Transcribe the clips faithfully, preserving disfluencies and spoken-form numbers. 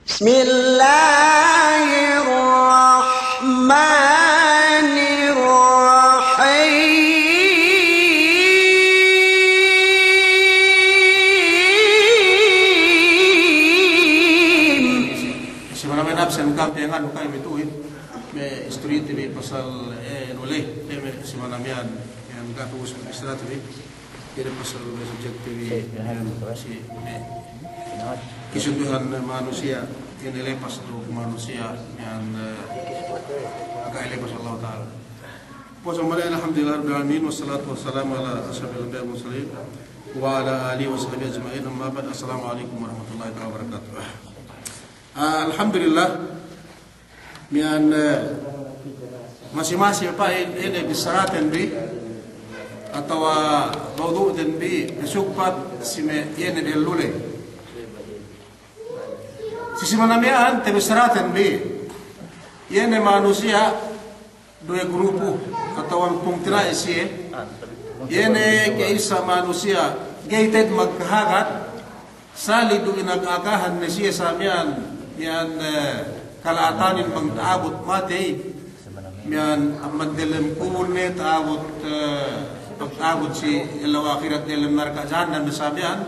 بسم الله الرحمن الرحيم. Si manamen absen kam pe nganu kami tu'uhin. Me' istorite bi pasal, eh, nule, eh, me' si manamen, eh, me' katu us istorite bi. Ine pasal me' subjekte bi si me' kisunduhan manusiya', ine lepas duk manusiya' iyan, eh, ga'i lepas Allah Ta'ala. Puwas amale, alhamdulillah rabbil alamin, wassalatu wassalamu ala asyrafil anbiya wal mursalin, wa ala alihi wa sahbihi ajma'in, amma ba'd. Assalamu alaikum warahmatullahi ta'ala wabarakatuh. Ah, alhamdulillah, miyan, eh, masi-masi pa'in ine bissaraten bi, atawa mawdu'ten bi, pasugpat si me' iye ne dellule. Si, si manamen tabissaraten bi, iye ne manusiya' duwe grupu, atawa pungtina'i siye, iye ne ka'issa manusiya' ga'i te'ed magkahagad, sali' du inakakahan ne siye sa miyan, miyan, eh, kala'atanin bang ta'abut matey, miyan amban delem kubul ne ta'abut, eh, ta'abut si ellew ahirat delem narka' jahannam ne sa miyan,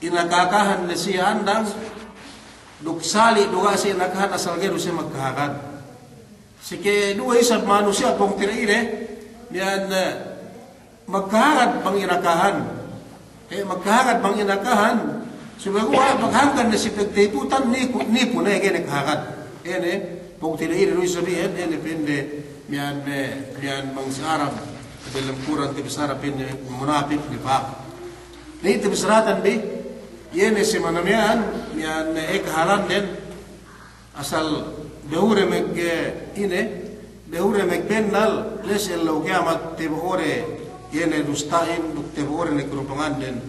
inakakahan ne siye andang, duk sali' du ga' siye inakahan asal ga'i du siye magkahagad. Si keduwe isab manusiya' pungtina'i ne, miyan, eh, magkahagad bang inakahan. Eh, magkahagad bang inakahan. Subey guwa' maghangkan ne si pagtiputan nipu, nipu ne ga'i ne kahagad. Ine, pungtina'i ne du isab iyan, ine pa'inde, miyan, eh, miyan bang si Arab, delem Kur'an tabissara pa'inde munapik, nifak. Ine tabissaraten bi, iye ne si manamen, miyan, eh, kahalanden, asal behu de mag-, ine, behu de magbennal, la'i si ellew kiyamat, tabo'o de, iye ne dusta'in, duk tabo'o de ne karupanganden,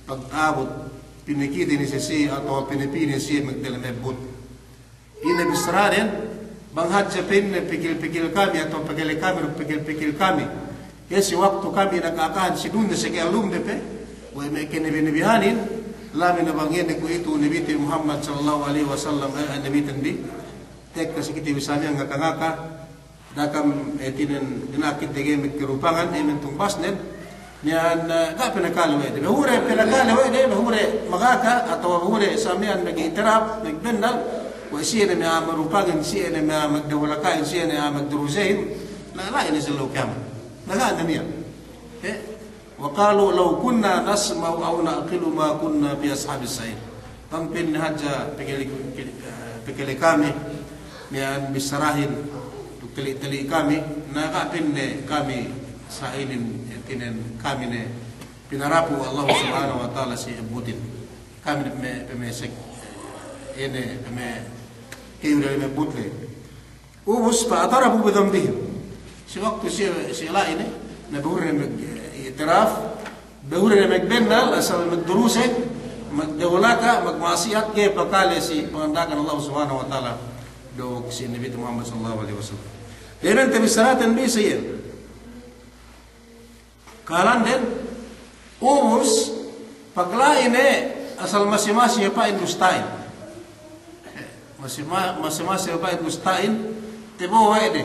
pagta'abut, pinakite ne siye, atawa pinapī ne siye magdelem ebbut. Ine bissaraden, bang hadja pa'inne pikil-pikil kami, atawa pikil kami, duk pikil-pikil kami. Iye si waktu kami inakakahan si dunya si ka'ellumde pe, we' me' kanabi-nabihanin, labi ne bang iye ne kuwe'itu Nabite Muhammad sallallahu alaihi wasallam, eh, Nabiten bi, tekka si kite bi sa miyan ngaka-ngaka, da'a kam, eh, tinen dina'ak kite ga'i magkarupangan, eh, mentung basnen, miyan, eh, ga' pinakale we' de. Behu de pinakale we' de, behu de magaka, atawa behu de sa miyan magi'tirap, magbennal, we' siye ne me' a'a marupangin, siye ne me' a'a magdawalaka'in, siye ne a'a magdurusehin, na la'i ne si ellew kiyamat. Na ga' ne niya'. Eh? Wa qalu law kunna nasma'u aw na'qilu ma kunna fi ashabis sa'ir. Bang pa'inne hadja pikili-, pikili-, eh, pikili kami, miyan bissarahin, duk tali'-tali' kami, na ga' pa'inne kami sa inin, eh, tinen kami ne pinarapu Allah Subhanahu wa Ta'ala si ebbutin. Kami ne pame-, pamesek, ine, pame-, kayu'de me' ebbut le. Ubus, fa'tarafu bi dhanbihim. Si waktu si, si la'i ne, na behu de mag-, eh, i'tiraf, behu de magbennal, asal magduruse, magdawalaka, magma'asiyat, ga'i pakale si panganda'akan Allah Subhanahu wa Ta'ala, duk si Nabi Muhammad sallallahu alaihi wasallam. Diyalem tabissaraten bi siye. Kahalanden, ubus, pagla'i ne asal masi-masi pa'in dusta'in. Masi-, ma-, masi-masi pa'in dusta'in, tabo'o we' de.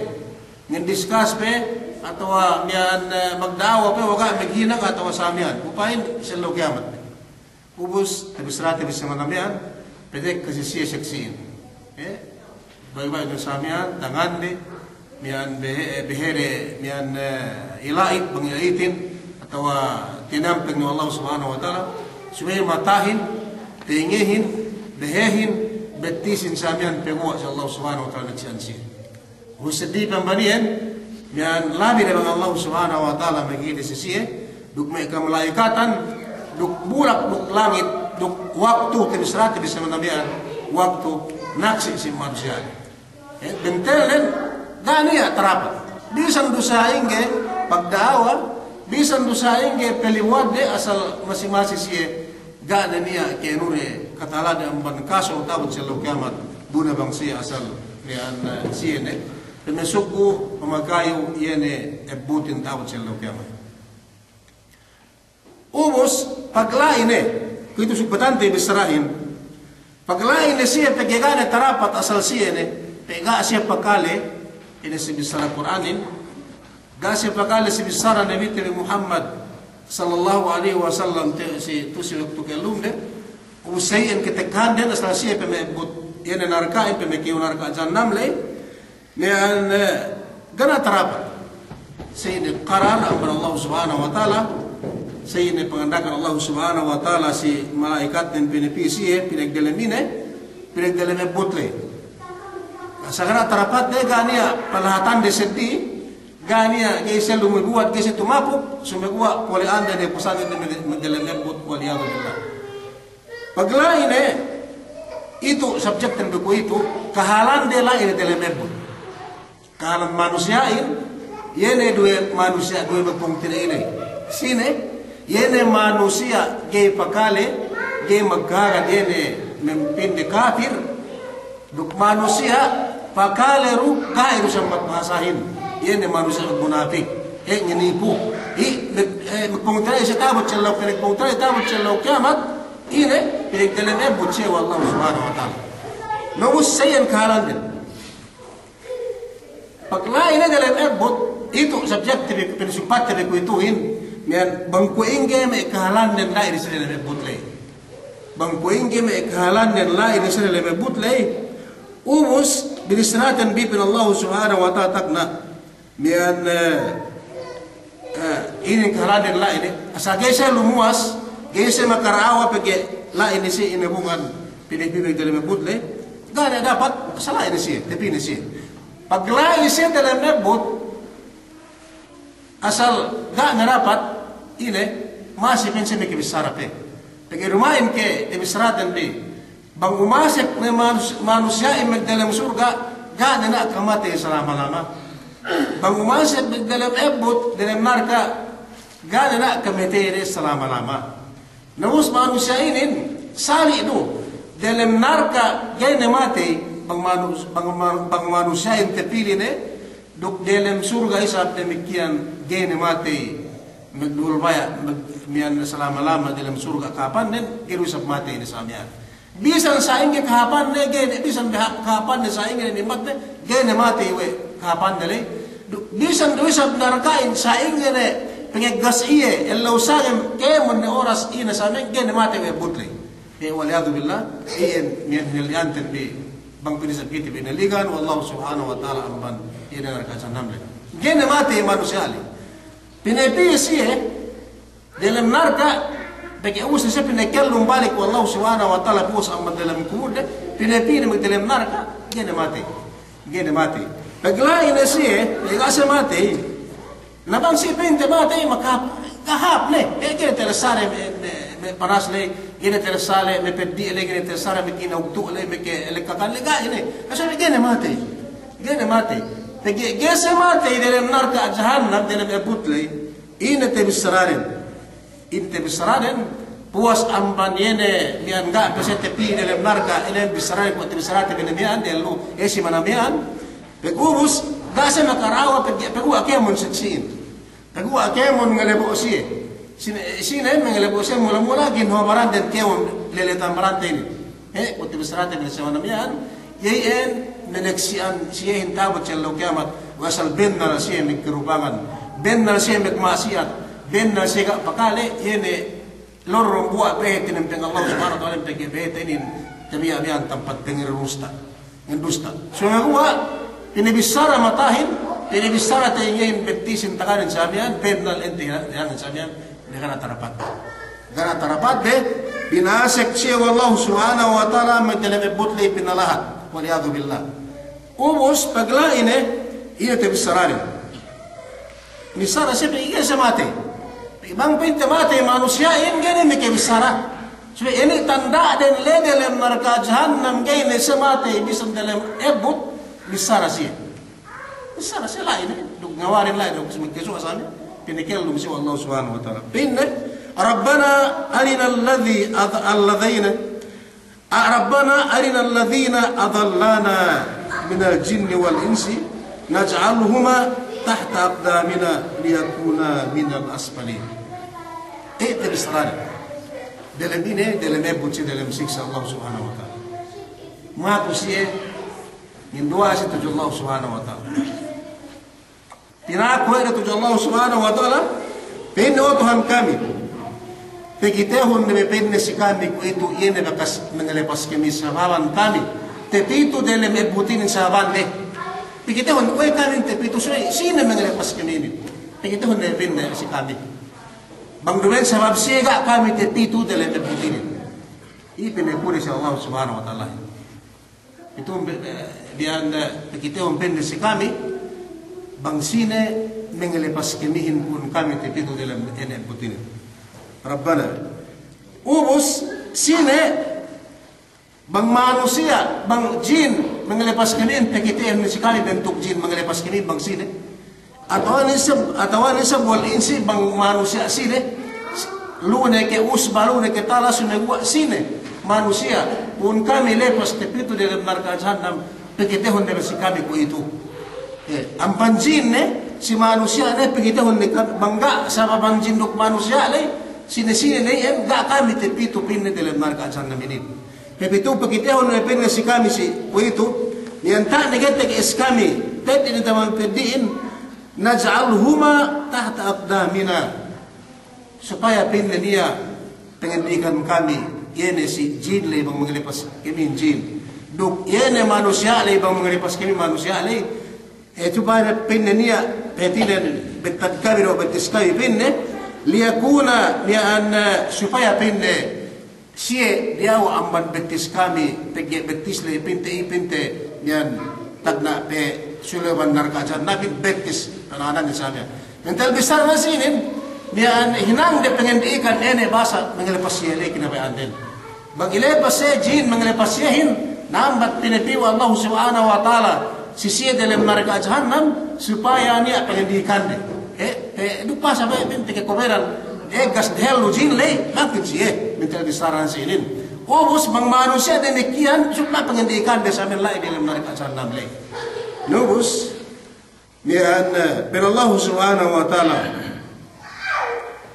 Ngandiskas pe, atawa miyan, eh, magda'awa pe, waga' maghinang atawa sa miyan. Upa'in, si ellew kiyamat. Ubus, tabissarate bi si manamen, patekka si siye saksi'in. Eh, baya'-baya' du sa miyan, tangande, miyan behe-, behe de, miyan, eh, ila'it, bang ila'itin, atawa tinampeng ne we' Allah Subhanahu wa Ta'ala, subey matahin, tengehin, behehin, bettisin sa miyan paguwa' si Allah Subhanahu wa Ta'ala naksi'an siye. Ubus seddili pe amban iyan, miyan labi de bang Allah Subhanahu wa Ta'ala magite si siye, duk me' kamala'ikatan, duk bulak, duk langit, duk waktu tabissarate bi si manamen, waktu naksi' si manusiya'. Eh, bentelnen, ga' niya' tarapat. Bisan du sa'ingge pagda'awa, bisan du sa'ingge palimuwatde asal masi-masi siye, ga' ne niya' ka'inu de katalade amban kaso ta'abut si ellew kiyamat, bu ne bang siye asal, miyan, eh, siye ne, pamasuggu, pamakayu, iye ne, ebbutin ta'abut si ellew kiyamat. Ubus, pagla'i ne, kuwe'itu sugpatante bissarahin, Pagla'i ne siye pegge' ga' ne tarapat asal siye ne, pegge' ga' siye pakale, ine si bissara Kur'anin, ga' siye pakale si bissara Nabite bi Muhammad sallallahu alaihi wasallam te-, si, tu si waktu kellumde, ubus sa iyan ketekkanden asal siye pe me' but, iye ne narka'in pe me' kew narka' jahannam ley, miya'an, eh, ga' ne tarapat. Sa iyan ne qarar amban Allah Subhanahu wa Ta'ala, sa iyan ne panganda'akan Allah Subhanahu wa Ta'ala si mala'ikatnen pinapī siye, pinagdelem ine, pinagdelem ebbut ley. Sa' ga' ne tarapat de, ga' niya' palahatande seddili, ga' niya' ga'i siye lumebuwat, ga'i siye tumapuk, sumeguwa' pole'ande ne pusane ne magdelem ebbut, wal iyadhu billah. Pagla'i ne, itu subjekten bi kuwe'itu, kahalande la'i ne delem ebbut. Kahalan manusiya'in, iye ne duwe manusiya' duwe magpungtina'i ley. Sine, iye ne manusiya' ga'i pakale, ga'i magkahagad, iye ne mempinde kafir, duk manusiya' pakale du, ga'i du sambat bahasahin. Iye ne manusiya' magmunapik. He' ngenipu. Hi, me-, eh, magpungtina'i siye ta'abut si ellew, magpungtina'i ta'abut si ellew kiyamat. Ine, pinagdelem ebbut siye we' Allah Subhanahu wa Ta'ala. Na ubus sa iyan kahalanden. Pagla'i ne delem ebbut, itu subjekte bi, pinasupatte bi kuwe'ituhin, miya'an bang kuwe' ingge me' kahalannen la'i ne siye delem ebbut ley. Bang kuwe' ingge me' kahalannen la'i ne siye delem ebbut ley, ubus binissaraten bi pa'in Allah Subhanahu wa Ta'ala takna'. Miya'an, eh, eh, inin kahalannen la'i ne, asal ga'i siye lumuwas, ga'i siye makara'awa pegge' la'i ne siye inabungan, pinapī magdelem ebbut ley, ga' ne dapat, asal la'i ne siye, tapī ne siye. Pagla'i siye delem ebbut, asal ga' ne dapat, ine, masi pe siye makabissara pe. Pegge' duma'in ke, tabissaraten bi, bang umasek ne manus-, manusiya'in magdelem surga', ga' ne na' kamatey salama-lama. Bang umasek magdelem ebbut, delem narka', ga' ne na' kamatey de salama-lama. Na ubus manusiya' inin, sali' du, delem narka' ga'i ne matey, bang manus-, bang man-, bang manusiya'in tapili ne, duk delem surga' isab damikkiyan ga'i ne matey, magduhul baya', mag-, miya'an salama-lama delem surga' kahāpannen, ga'i du isab matey ne sa miya'an. Bisan sa'ingge kahāpanne ga'i ne, bisan beha-, kahāpanne sa'ingge ne ni'matne, ga'i ne matey we' kahāpanne ley. Du-, bisan du isab narka'in sa'ingge ne pangeggas iye, ellew sangem kēmon ne oras ine sa'ingge, ga'i ne matey we' ebbut ley. He, wal iyadhu billah, iyan miya'an hinalli'anten bi, bang pī ne isab kite bi hinalli'an we' Allah Subhanahu wa Ta'ala amban iye ne narka' jahannam ley. Ga'i ne matey manusiya' ley. Pinapī siye delem narka', pegge' ubus ne siye pinakellum balik we' Allah Subhanahu wa Ta'ala, puwas amban delem kubulde, pinapī ne magdelem narka', ga'i ne matey. Ga'i ne matey. Pagla'i ne siye, pegge' ga' siye matey. Na bang siye pa'inte matey, makahāp, kahāp ne. Ga'i, ga'i ne talessale me', me', me' panas ley, ga'i ne talessale me' peddi' ley, ga'i ne talessale me' kinawtu' ley, me' kelekkakan ley, ga'i ne. Asal ga'i ne matey. Ga'i ne matey. Pegge' ga'i siye matey delem narka' jahannam, delem ebbut ley. Ine tabissaraden. Ine tabissaraden, puwas amban iye ne, miya'an ga' pe siye tapī delem narka', ine bissaraden, kuwe' tabissarate bi ne miya'an, dellu, isi mana miya'an. Pag ubus, ga' siye makara'awa, pag-, paguwa' kēmon saksi'in. Paguwa' kēmon ngalebo' siye. Sine, sine me' ngalebo' siye mula-mula, ginhawa baranden kēmon leletan barante inin. He, kuwe' tabissarate bi ne si mana miya'an, iye iyan, manaksi'an siyehin ta'abut si ellew kiyamat, we' asal bennal siye magkarubangan, bennal siye magma'asiyat, bennal siye ga' pakale, iye ne lorong buwa' behe tinempeng Allah Subhanahu wa Ta'ala, pegge' behete inin tabiya' miya'an tampat tengngerusta, ngendusta. Sumeguwa' pinabissara matahin, pinabissara tengngehin, bettisin, tanganin sa miya'an, bennal ente hinangan sa miya'an, ne ga' ne tarapat. Ga' ne tarapat de, binasek siye we' Allah Subhanahu wa Ta'ala, magdelem ebbut ley pinalahat. Wal iyadhu billah. Ubus, pagla'i ne, ine tabissaraden. Bissara siye pegge' ga'i siye matey. Bang pa'inte matey manusiya'in, ga'i ne makabissara. Subey ine tanda'den ley delem narka' jahannam, ga'i ne siye matey, bisan delem ebbut, bissara siye. Bissara siye la'i ne, duk ngawarin la'i ne, duk si magkasuwa' sa ne, pinakellum siye we' Allah Subhanahu wa Ta'ala. Pa'inne, Rabbana arinal ladhi adh-, alladhina, a-, Rabbana arinal ladhina adhallana minal jinni wal insi naj'alhuma tahta aqdamina liyakuna minal asfalin. Iye tabissaraden. Delem ine, delem ebbut siye, delem siksa' Allah Subhanahu wa Ta'ala. Maku siye, nginduwa'a siye tudju Allah Subhanahu wa Ta'ala. Pinaku we' de tudju Allah Subhanahu wa Ta'ala, pa'inne, "O Tuhan kami, pakitehun ne be," pa'inne, "si kami kuwe'itu, iye ne bakas mangalepas kami sababan kami tapitu delem ebbutin sababan de. Pakitehun we' kami tapitu, si-, sine mangalepas kami inin. Pakitehun ne," pa'inne, "si kami. Bang duma'in sabab siye ga' kami tapitu delem ebbutin inin." Iye pinakune si Allah Subhanahu wa Ta'ala. Itu be-, be-, biyan, eh, pakitehun, pa'inne, si kami, bang sine mangalepas kamihin pu'un kami tapitu delem ine ebbut inin. Rabbana. Ubus, sine, bang manusiya', bang jin mangalepas kamihin, pakitehun si kami bantuk jin mangalepas kamihin, bang sine. Atawa ne isab, atawa ne isab wal insi, bang manusiya' sine, lu'u ne ke usba, lu'u ne ke tala, sumeguwa' sine manusiya', pu'un kami lepas tapitu delem narka' jahannam, pakitehun ne si kami kuwe'itu. Eh, amban jin ne, si manusiya' ne, pakitehun ne kami, bang ga' sababan jin duk manusiya' ley, sine-sine ne iyan, ga' kami tapitu, pa'inne, delem narka' jahannam inin. Hep itu pakitehun ne, pa'inne, si kami si kuwe'itu, niya' anta' ne ga'i tege'es kami, peddi' ne taman peddi'in, "naj'alhuma tahta aqdamina." Supaya, pa'inne, niya' pangandi'ikan kami, iye ne si jin ley bang mangalepas kamihin jin. Duk iye ne manusiya' ley bang mangalepas kamihin manusiya' ley. Eh, supaya, pa'inne, niya' pa'inne bettad kami duk bettis kami, pa'inne, liyakuna, niya' an, eh, supaya, pa'inne, siye diyawa' amban bettis kami, pegge' bettis ley pinte, i pinte, niya' an tagna' pe suleban narka' jahannamin bettis, panahanan isamiya. Mental bissara sinin, niya' an hinang de pangandi'ikan ine bahasa mangalepas siye ley kinabaya'anden. Bang ilepas siye jin mangalepas siyehin, nambat pinapiyu Allah Subhanahu wa Ta'ala si siye delem narka' jahannam, supaya niya' pangandi'ikan de. Eh, eh, duk bahasa be' pinte ke koberan, eh, gas dehellu jin ley, makin siye, mental bissara sinin. Ubus bang manusiya' damikkiyan, supaya pangandi'ikan de samen la'i delem narka' jahannam ley. Ubus, niya' an, eh, pa'in Allah Subhanahu wa Ta'ala,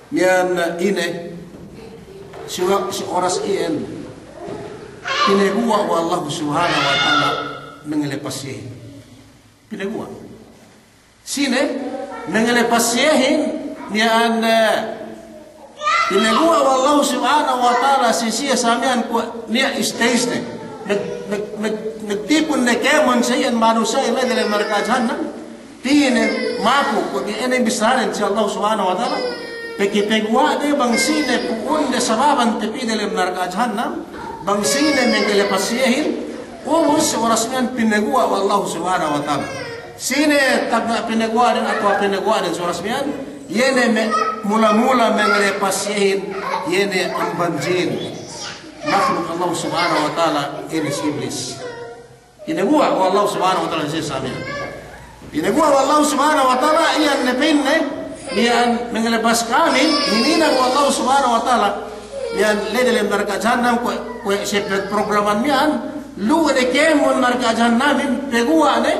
niya' an, eh, ine, si wa-, si oras iyan, pinaguwa' we' Allah Subhanahu wa Ta'ala mangalepas siyehin. Pinaguwa'. Sine, mangalepas siyehin, niya' an, eh, pinaguwa' we' Allah Subhanahu wa Ta'ala si siye samiyan kuwe' niya' stage ne. Nag-, nag-, nag-, nagtipun ne kēmon siye iyan manusiya' la'i delem narka' jahannam. Pa'inne maku, kuwe' ine bissarahin si Allah Subhanahu wa Ta'ala. Pegge' paguwa' de bang sine pu'unde sababan tapī delem narka' jahannam, bang sine mangalepas siyehin, ubus si oras miyan pinaguwa' we' Allah Subhanahu wa Ta'ala. Sine tagna' pinaguwa'den atawa pinaguwa'den si oras miyan, iye ne me-, mula-mula mangalepas siyehin, iye ne amban jin. Makhluk Allah Subhanahu wa Ta'ala, iye ne si Iblis. Pinaguwa' we' Allah Subhanahu wa Ta'ala si samiyan. Pinaguwa' we' Allah Subhanahu wa Ta'ala, iyan ne pa'inne, iyan mangalepas kami, hininang we' Allah Subhanahu wa Ta'ala, iyan la'i delem narka' jahannam kuwe', kuwe' siye programan miyan, lu'u ne kēmon narka' jahannamin, paguwa' ne,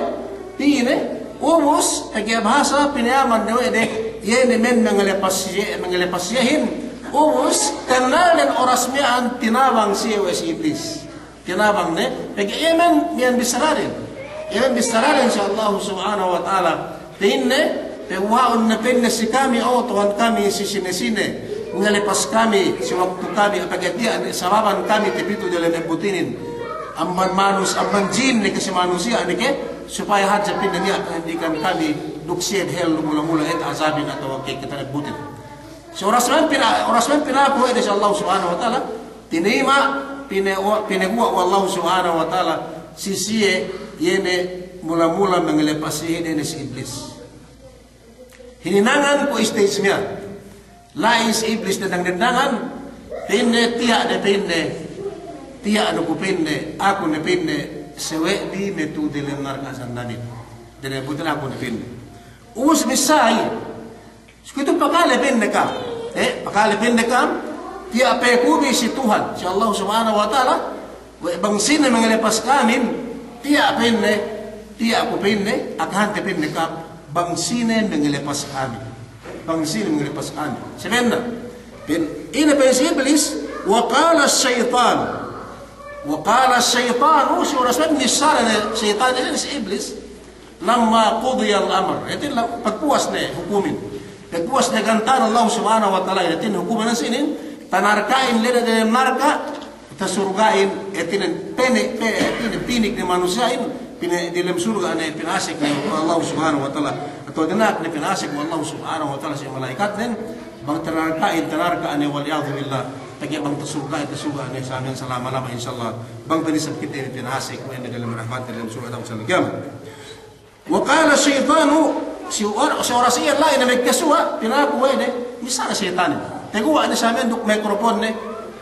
pa'inne, ubus, pegge' bahasa pinayaman de we' de, iye ne men mangalepas siye, mangalepas siyehin, ubus, tennalden oras miyan, tinabang siye we' si Iblis. Tinabang ne, pegge' iye men miyan bissaraden. Iye men bissaraden si Allah Subhanahu wa Ta'ala. Pa'inne, paguwa'un ne pa'inne si kami, o Tuhan kami, si sine-sine mangalepas kami, si waktu kami, pegge' tiya' ne sababan kami tapitu delem ebbut inin. Amban manus-, amban jin ne ke si manusiya' ne ke, supaya hadja pa'inne niya' pangandi'ikan kami, duk siye dehellu mula-mula et azabin atawa ke kite ebbutin. Si oras men pina-, oras men pinaku we' de si Allah Subhanahu wa Ta'ala, tinayma', pine-, pinaguwa' we' Allah Subhanahu wa Ta'ala si siye, iye ne mula-mula mangalepas siye, iye ne si Iblis. Hininangan kuwe' stage miyan. La'i si Iblis dendang-dendangan, pa'inne tiya' de pa'inne, tiya' du ku pa'inne, aku ne pa'inne, sawe'bi me' tu'u delem narka' jahannamin. Dene butin aku ne pa'inne. Ubus bissā iye. Kuwe'itu pakale pa'inne ka'am. Eh, pakale pa'inne ka'am. Tiya' pe ku bi si Tuhan, si Allah Subhanahu wa Ta'ala. We' bang sine mangalepas ka'amin, tiya' pa'inne, tiya' ku pa'inne, akahante pa'inne ka'am. Bang sine mangalepas ka'amin. Bang sine mangalepas ka'amin. Sabenna. Pa'in, ine pa'in si Iblis, wa qala syaitan. Wa qala ash-shaytanu, si oras miya'an bissara ne seyitan, inin si Iblis, lamma qudiyal amr. Hātinen pagpuwas ne hukumin. Pagpuwas ne gantan Allah Subhanahu wa Ta'ala, hātinen hukumin sinin, tanarka'in la'i ne dem narka', tasurga'in, hātinen pene-, pe-, hātinen pinik ne manusiya'in, pine-, diyalem surga' ne pinasek ne Allah Subhanahu wa Ta'ala. Atawa dina'ak ne pinasek Allah Subhanahu wa Ta'ala si mala'ikatnen, bang tanarka'in, tanarka' ne wal iyadhu billah. Pegge' bang tasurga'in, tasurga' ne sa miya'an salama-lama, insya Allah. Bang pe isab kite pinasek we' ne diyalem rahmat, diyalem surga' atawa si ellew kiyamat. Wa qala ash-shaytanu, si or-, si oras iyan la'i ne magkasuwa', pinaku we' ne, bissara seyitan. Taguwa' ne sa miya'an duk microphone ne,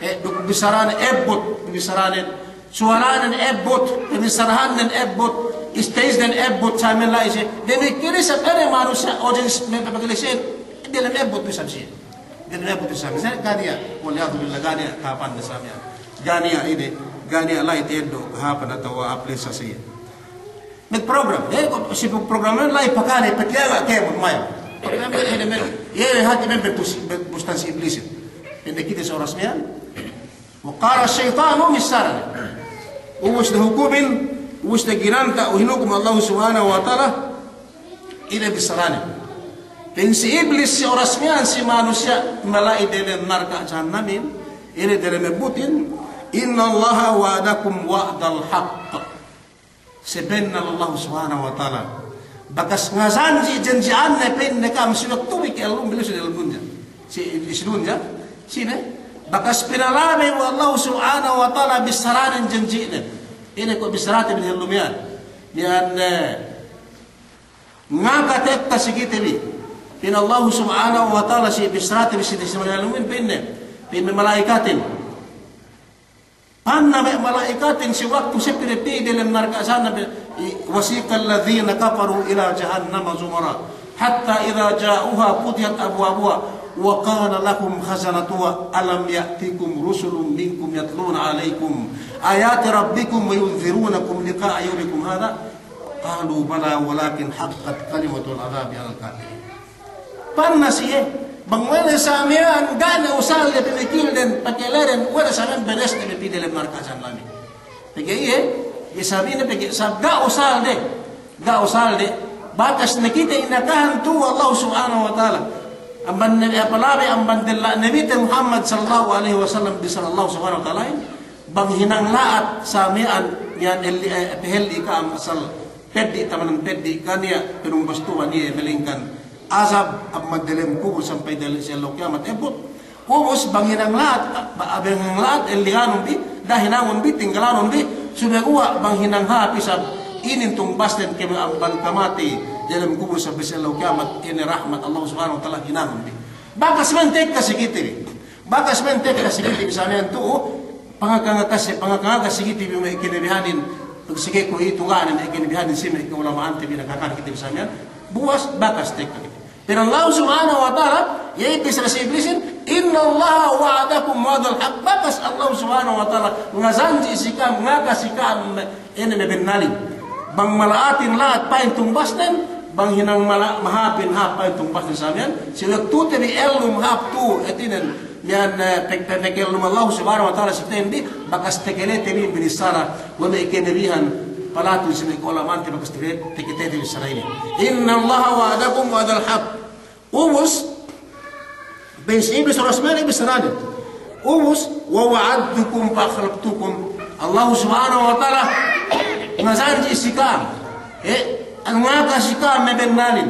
eh, duk bissaranen ebbut, bissaranen, suwaranen ebbut, pamissarahannen ebbut, stage-nen ebbut, sa miya'an la'i siye. Damikkiyan isab ine manusiya', audience me' pagkilisihin, diyalem ebbut isab siye. Diyalem ebbut isab siye. Ga' niya', wal iyadhu billah, ga' niya' kahāpan ne sa miya'an. Ga' niya' ine, ga' niya' la'i ta'eddo' kahāpan atawa aplesa siye. Magprogram, eh, ko' si programnen la'i pakale, pakiyaga' kēmon mayan. Programnen, eh, me', eh, hāti me' bebus-, bebustan si Iblisin. Ine kite si oras miya'an. Wa qala ash-shaytanu, missara ne. Ubus ne hukumin, ubus ne ginanta', hinukum Allah Subhanahu wa Ta'ala, ine bissaranen. Pa'in si Iblis si oras miya'an si manusiya' mala'i diyalem narka' jahannamin, ine diyalem ebbutin, innallaha wa'adakum wa'dal haqq. Sabennal Allah Subhanahu wa Ta'ala bakas ngajanji', janji'anne pa'inne ka'am si waktu bi ka'ellum bi la'i si diyalem dunya. Si, si dunya, sine? Bakas pinalabey we' Allah Subhanahu wa Ta'ala bissaranen janji'nen. Ine ko' bissarate bi diyalem dunya. Miya'an, eh, ngaka tekka si kite bi. Pa'in Allah Subhanahu wa Ta'ala si bissarate bi si, si diyalem dunya pa'inne. Pa'in me' mala'ikatin. Panna me' mala'ikatin si waktu siye pinapī diyalem narka' jahannam, i-, wasiqal ladhina kafaru ila jahannama zumara, hatta idha ja'uha futihati abwabuha, wa qala lahum khazanatuha, alam ya'tikum rusulun minkum yatluna alaykum ayati rabbikum wa yundhirunakum liqa'a yawmikum hadha, qalu bala walakin haqqat kalimatul adhabi alal kafirin. Panna siye, bang we' ne sa miya'an, ga' ne usal de pamikilden, pakaleden, we' ne sa miya'an benes ne pī diyalem narka' jahannam. Pegge' iye, iye sabine pegge' sa ga' usal de, ga' usal de, bakas ne kite inakahan tu'u Allah Subhanahu wa Ta'ala. Amban ne, apalabey amban della' Nabite Muhammad sallallahu alaihi wasallam, bissara Allah Subhanahu wa Ta'ala, bang hinang la'at sa miya'an, miya'an elli, eh, pahelli ka'am asal peddi', tamanan peddi', ga' niya' panumbas Tuhan iye, melingkan azab amban diyalem kubul sampay diyalem si ellew kiyamat ebbut. Ubus bang hinang la'at, ba-, bang hinang la'at, ellinganun bi, da'a hinangun bi, tinggalanun bi, sumeguwa' bang hinang hāp isab, inin tumbasnen kēmon amban kamatey diyalem kubul sampay si ellew kiyamat, inin rahmat Allah Subhanahu wa Ta'ala hinangun bi. Bakas men tekka si kite bi. Bakas men tekka si kite bi sa miya'an tu'u, pangaka-ngaka si, pangaka-ngaka si kite bi me' kinabihanin, pag si kite ku itu ga' ne me' kinabihanin si me' ka'ulama'ante bi nakaka kite bi sa miya'an, buwas bakas tekka kite. Pero Allah Subhanahu wa Ta'ala, iye bissara si Iblisin, innallaha wa'adakum wa'dal haqq, bakas Allah Subhanahu wa Ta'ala ngajanji' si ka'am, ngaka si ka'am, ine me' bennalin. Bang mala'atin la'at pa'in tumbasnen, bang hinang mala-, mahāpin hāp pa'in tumbasnen sa miya'an, si waktute bi ellum hāp tu'u hātinen, miya'an, eh, pag-, pag-, pagellum Allah Subhanahu wa Ta'ala si kitehin bi, bakas takalete bi binissara, we' me' kinabihan, palatun si me' ka'ulama'ante bakas takale-, takalete bi bissara inin. Innallaha wa'adakum wa'dal haqq. Ubus, pa'in si Iblis oras miya'an bissaranen. Ubus, wa wa'adtukum fa akhlaftukum. Allah Subhanahu wa Ta'ala ngajanji' si ka'am. Eh, ngaka si ka'am me' bennalin.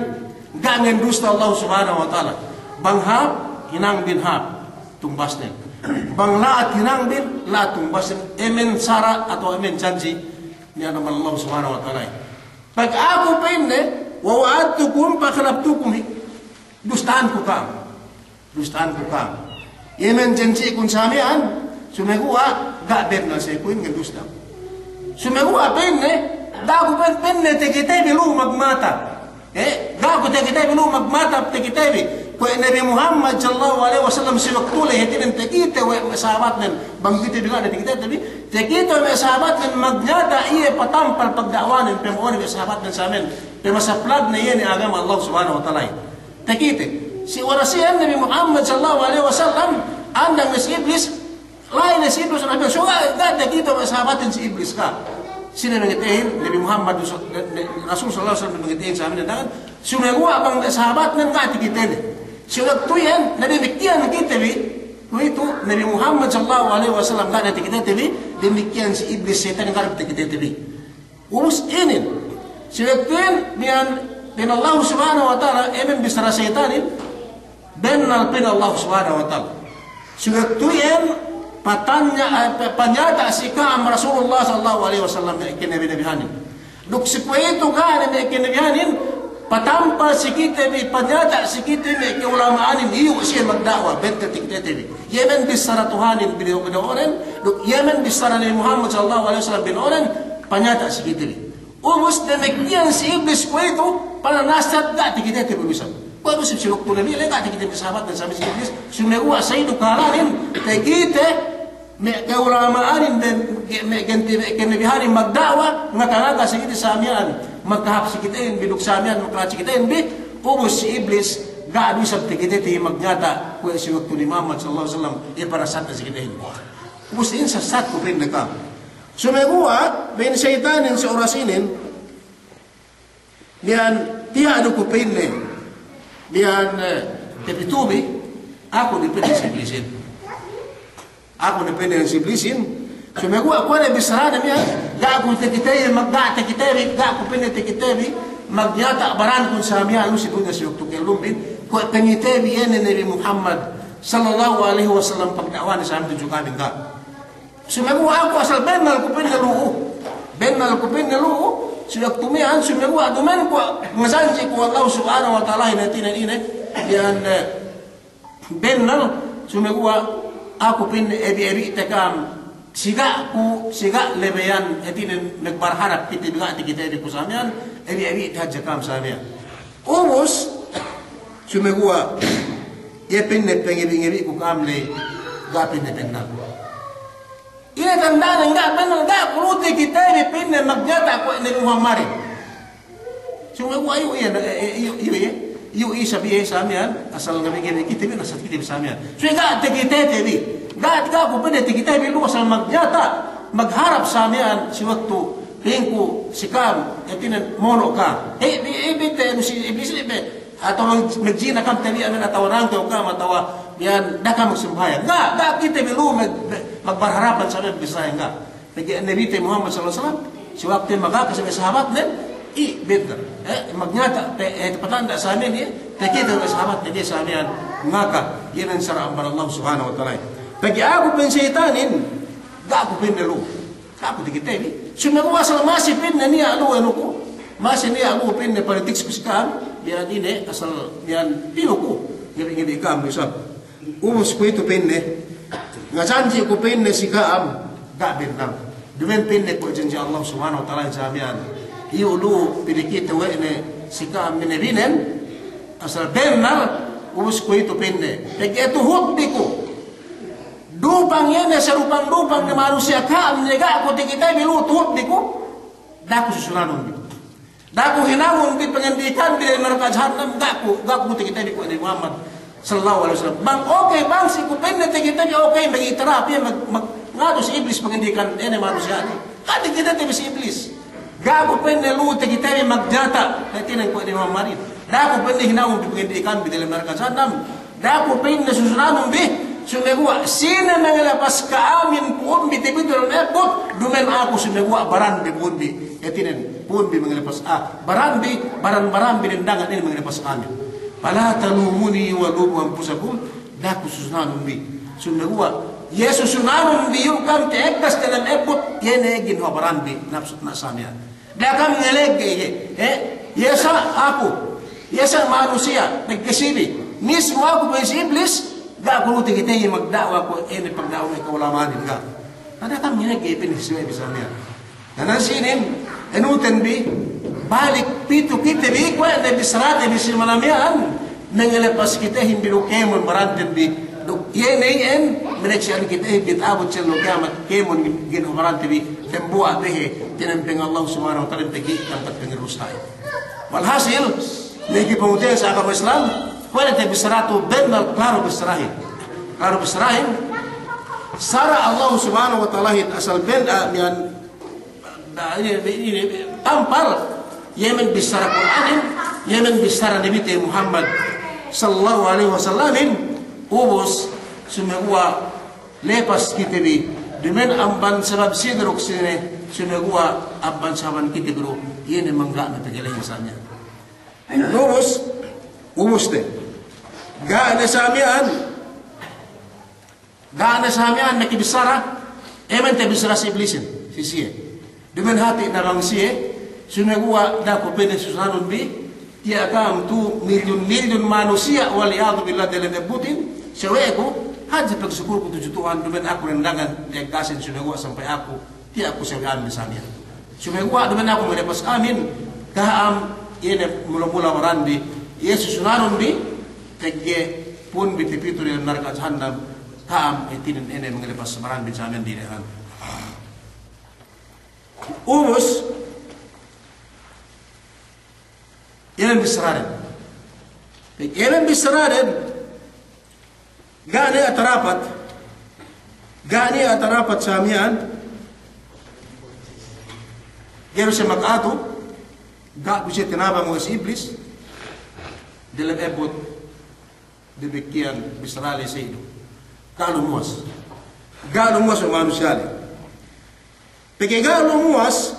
Ga' ngendusta Allah Subhanahu wa Ta'ala. Bang hāp, hinangbin hāp tumbasnen. Bang la'at hinangbin, la'at tumbasnen. Emen sara' atawa emen janji' niya' amban Allah Subhanahu wa Ta'ala. Pag aku pa'inne, wa wa'adtukum fa akhlaftukum. Dustahanku ka'am. Dustahanku ka'am. Iye men janji'kun sa miya'an, sumeguwa' ga' bennal siye ku inin ngendusta. Sumeguwa' pa'inne, ga' ku pa'in-, pa'inne takite bi lu'u magmata. Eh, ga' ku takite bi lu'u magmata, takite bi. Kuwe' Nabi Muhammad sallallahu alaihi wasallam si waktu la'i hātinen takite we' sahabatnen. Bang kite bi ga' ne takite bi. Takite we' sahabatnen magnyata' iye patampal pagda'wanen, pamo'onin we' sahabatnen sa miya'an. Pamasaplagne iye ne agama Allah Subhanahu wa Ta'ala. Takite, si oras iyan Nabi Muhammad sallallahu alaihi wasallam, andang ne si Iblis, La'i ne si Iblis, Nabi, so ga', ga' takite we' sahabatin si Iblis ka. Sine mangatehin, Nabi Muhammad, Rasul sallallahu alaihi wasallam mangatehin sa' miya'an, sumeguwa' bang sahabatnen ga' takite ne. Si waktu iyan, na damikkiyan kite bi, kuwe'itu, Nabi Muhammad sallallahu alaihi wasallam ga' takite bi, damikkiyan si Iblis setan ga' takite bi. Ubus inin, si waktu iyan, miya'an, pa'in Allah subhanahu wa ta'ala, emen bissara setanin, bennal pa'in Allah subhanahu wa ta'ala. Si waktu iyan, patanya-, eh, pa-, panyata' si ka'am Rasulullah sallallahu alaihi wasallam me' kanabi-nabihanin. Duk si kuwe'itu ga' ne me' kanabihanin, patampal si kite bi, panyata' si kite bi me' ka'ulama'anin, iyu' siye magda'wa, bentel takite bi. Iye men bissara Tuhanin bino'onen, duk iye men bissara Nabi Muhammad sallallahu alaihi wasallam bino'onen, panyata' si kite bi. Ubus damikkiyan si Iblis kuwe'itu, pananasat ga' takite bi lusan. Kuwe' du si waktu Nabi, le ga' takite bi sahabat dan sami si Iblis, sumeguwa' sa' iyan du kahalanin, takite, me' ka'ulama'anin dan, me' ganti, me' kanabihanin magda'wa, ngaka-ngaka si kite sa' miya'an, makahāp si kitehin bi duk sa' miya'an, makahāp si kitehin bi, ubus si Iblis, ga' du isab takite bi magnyata', kuwe' si waktu Nabi Muhammad sallallahu alaihi wasallam, iye panasat si kitehin. Ubus inin sasat ku pa'inne ka'am. Sumeguwa', pa'in setanin si oras inin, miya'an tiya' du ku pa'inne, miya'an, eh, tapitubi, aku ne pa'inne si Iblisin. Aku ne pa'inne si Iblisin, sumeguwa' kuwe' ne bissarane miya'an, ga' ku takite bi, mag-, ga' takite bi, ga' ku pa'inne takite bi, magnyata' barankun sa' miya'an lu si dunya si waktu kellum bin, kuwe' pangite bi iye ne Nabi Muhammad sallallahu alaihi wasallam pagda'wanen sa' tudju kami ga'. Sumeguwa' aku asal bennal ku pa'inne lu'u. Bennal ku pa'inne lu'u. Si waktu miya'an sumeguwa' duma'in ku ngajanji' ku Allah subhanahu wa ta'alahin hātinen ine. Miya'an, eh, bennal sumeguwa' aku pa'inne ebi-ebi'te ka'am. Si ga' ku, si ga' lebeyan hātinen magbarharap kite bi ga' takite bi ku sa' miya'an. Ebi-ebi'te hadja ka'am sa' miya'an. Ubus, sumeguwa', iye pa'inne pangebi'-ngebi'ku ka'am le, ga' pa'inne bennal. Iye tandanen ga' bennal, ga' ku lu takite bi pa'inne magnyata' kuwe' ne Muhammadin. Sumeguwa' iyu' iye, eh, eh, iyu', iyu' iye, iyu' isab iye sa' miya'an, asal ngebi'-ngebi' kite bi, nasat kite bi sa' miya'an. Sumeguwa' ga' takite bi, ga', ga' ku pa'inne takite bi lu asal magnyata', magharap sa' miya'an, si waktu pa'inku si ka'am, hātinen mono' ka'am. Eh, bi, eh, bi, te, si Iblis bi, atawa magjina ka'am tabiya' men atawa nangkew ka'am atawa miya'an da'a ka'am magsambahayang. Ga', ga' kite bi lu mag-, mag-, magbarharapan sa' miya'an bissarahin ga'. Pegge' Nabite Muhammad sallallahu alaihi wasallam, si waktu magaka si me' sahabatnen, i, bennal. Eh, magnyata', pe, eh, patanda' sa' miya'an, eh, takite me' sahabatnen, eh, sa' miya'an, ngaka, iye men sara' amban Allah subhanahu wa ta'ala. Pegge' aku pa'in setanin, ga' ku pa'inne lu. Aku takite bi. Sumeguwa' asal masi pa'inne niya' lu anuku. Masi niya' lu pa'inne politics ku si ka'am. Miya'an ine asal miya'an pinuku. Ngebi'-ngebi' ka'am du isab. Ubus kuwe'itu pa'inne. Ngajanji' ku pa'inne si ka'am. Ga' bennal. Duma'in pa'inne kuwe' janji' Allah subhanahu wa ta'ala sa' miya'an. Iyu' lu pinakite we' ne si ka'am me' nabinen. Asal bennal. Ubus kuwe'itu pa'inne. Pegge' tuhut bi ku. Dupang iye ne, sarupang-dupang ne manusiya' ka'am ne ga' ku takite bi lu tuhut bi ku, da'a ku susunanun bi. Da'a ku hinangun bi pangandikan bi diyalem narka' jahannam, ga' ku, ga' ku takite bi kuwe' ne Muhammad sallallahu alaihi wasallam. Bang okey, bang si ku pa'inne takite bi okey, mag-itara bi, mag-, mag-, ngadu si Iblis pangandikan ine manusiya' ne. Ga' takite bi si Iblis. Ga' ku pa'inne lu takite bi magnyata', hātinen kuwe' ne Muhammadin. Da'a ku pa'inne hinangun bi pangandikan bi diyalem narka' jahannam. Da'a ku pa'inne susunanun bi, sumeguwa' sine mangelepas ka'amin pu'unbi tabitu diyalem ebbut, duma'in aku sumeguwa' baranbi pu'unbi, hātinen, pu'unbi mangelepas, ah, baranbi, baran-baranbi dendangan inin mangelepas ka'amin. Fala talumuni wa lumu anfusakum, da'a ku susunanun bi. Sumeguwa', iye susunanun bi iyu' ka'am ta'ekkas diyalem ebbut, iye ne ginhawa baranbi, napsu, na sa' miya'an. Da'a ka'am ngalengge iye, eh? Iye sa' aku, iye sa' manusiya', nagkasibi. Mismu aku pa'in si Iblis, ga' ku lu takite iye magda'wa kuwe' ine pagda'wa me' ka'ulama'anin ga'. Na da'a ka'am ngalengge iye pa'in si Iblis sa' miya'an. Na nan sinin, enuten bi, balik pitu kite bi kuwe' ne bissarate bi si mala miya'an, mangelepas kitehin bi duk kēmon baranten bi, duk iye ne iyan, manaksi'an kitehin bi ta'abut si ellew kiyamat, kēmon gin-, ginhawa baranten bi, dembuwa' behe, tinampeng Allah subhanahu wa ta'ala pegge' tampat pangerusta'in. Walhasil, ne ki pangutiya'in si agama Islam, kuwe' ne te bissaratu bennal, klaru bissarahin. Klaru bissarahin, Sara' Allah Subhanahu wa Ta'alahin asal ben, ah, miya'an, ah, ine, ine, tampal, iye me' bissara Kur'anin, iye me' bissara Nabite Muhammad sallallahu alaihi wasallamin, ubus, sumeguwa' lepas kite bi, duma'in amban sabab siye duk sine, sumeguwa' amban sababan kite bi du, iye ne mangga' me' pegelehin sa miya'an. Ubus, ubus te. Ga' ne sa miya'an, Ga' ne sa miya'an nakabissara, emen te bissara si Iblisin, si siye. Duma'in hati' ne bang siye, sumeguwa' da'a ku pa'in susunadun bi, tiya' ka'am tu milyun-milyun manusiya', wal iyadhu billah, delem ebbutin, sawe'ku, hadja pagsukulku tudju Tuhan, duma'in aku dendangan, tiya' gasin sumeguwa' sampay aku, tiya' ku sawe'an bi sa miya'an. Sumeguwa' duma'in aku mangelepas ka'amin, ka'am, iye ne mula-mula baranbi, iye susunadun bi, pegge' pu'un bi tapitu dem narka' jahannam, ka'am, hātinen ine mangelepas baranbi sa miya'an dilehan. Ubus, iye ne bissaraden. Pegge' iye ne bissaraden, Ga' niya' tarapat, ga' niya' tarapat sa miya'an, ga'i du siye maka'atu, ga' du siye tinabang we' si Iblis, delem ebbut, damikkiyan bissara ley si du. Ga' lumuwas. Ga' lumuwas we' manusiya' ley. Pegge' ga' lumuwas,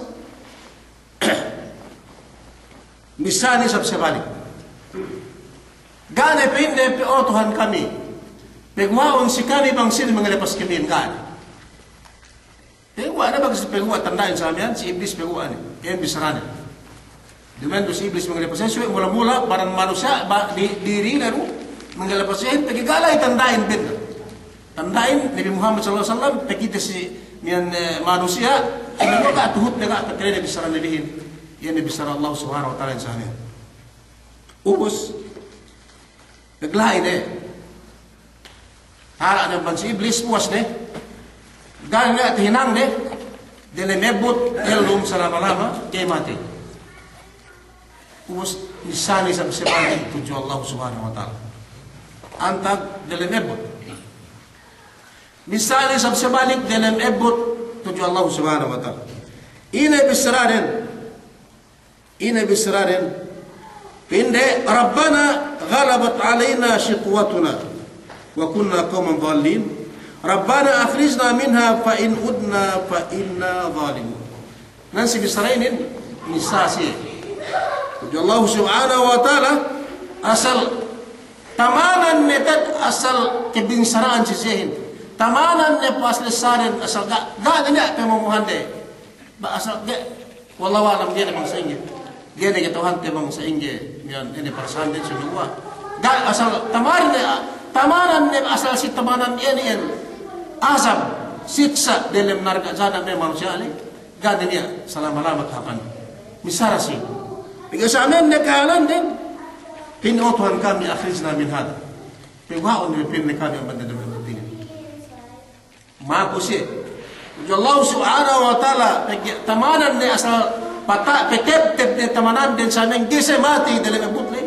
missā ne isab sabalik. Ga' ne pa'inne pe, "O Tuhan kami, paguwa'un si kami bang sine mangelepas kamihin," ga' ne. Paguwa' ne bang sine, paguwa' tanda'in sa miya'an, si Iblis paguwa' ne, iyan bissaranen. Duma'in du si Iblis mangelepas iyehin, subey mula-mula baran manusiya', ba, di, diri ne du mangelepas iyehin, pegge' ga' la'i tanda'in bennal. Tanda'in Nabi Muhammad sallallahu alaihi wasallam, pakite si miya'an, eh, manusiya', ine ga' tuhutne, ga' pakilene bissara Nabihin, iye ne bissara Allah Subhanahu wa Ta'ala sa miya'an. Ubus, pegla'i ne. Tala' ne amban si Iblis, puwas ne. Ga' ne tahinang ne. Delem ebbut, ellum salama-lama, ga'i matey. Ubus, missā ne isab sabalik tudju Allah Subhanahu wa Ta'ala. Antag delem ebbut. Missā ne isab sabalik delem ebbut tudju Allah Subhanahu wa Ta'ala. Ine bissaraden, Ine bissaraden? Pa'inde, "Rabbana ghalabat alaina shiqwatuna wa kunna qawman dhalin. Rabbana akhrijna minha fa in udna fa inna dhalimun." Nan si bissara inin, missā siye tudju Allah Subhanahu wa Ta'ala, asal tamanan ne te'ed asal kabinsara'an si siyehin. Tamanan ne puwas lessaden asal ga', ga' ne niya' pamomohande. Ba asal ga'i, wallahu a'lam, ga'i ne bang sa'ingge. Ga'i ne kata'uhante bang sa'ingge, miya'an ine parasahande sumeguwa'. Ga' asal tamanan ne, tamanan ne asal si tamanan iyan, iyan. Asab, siksa' delem narka' jahannam ne manusiya' ley. Ga' ne niya' salama-lama kahāpan. Missā siye. Pegge' sa miya'an ne kahālanden. Pa'in, "O Tuhan kami, akhrijna min hadha." Paguwa'un ne pa'inne kami amban delem ebbut inin. Maku siye. Tudju Allah Subhanahu wa Ta'ala, pegge' tamanan ne asal pata-, patebteb ne tamananden sa miya'an ga'i siye matey delem ebbut ley.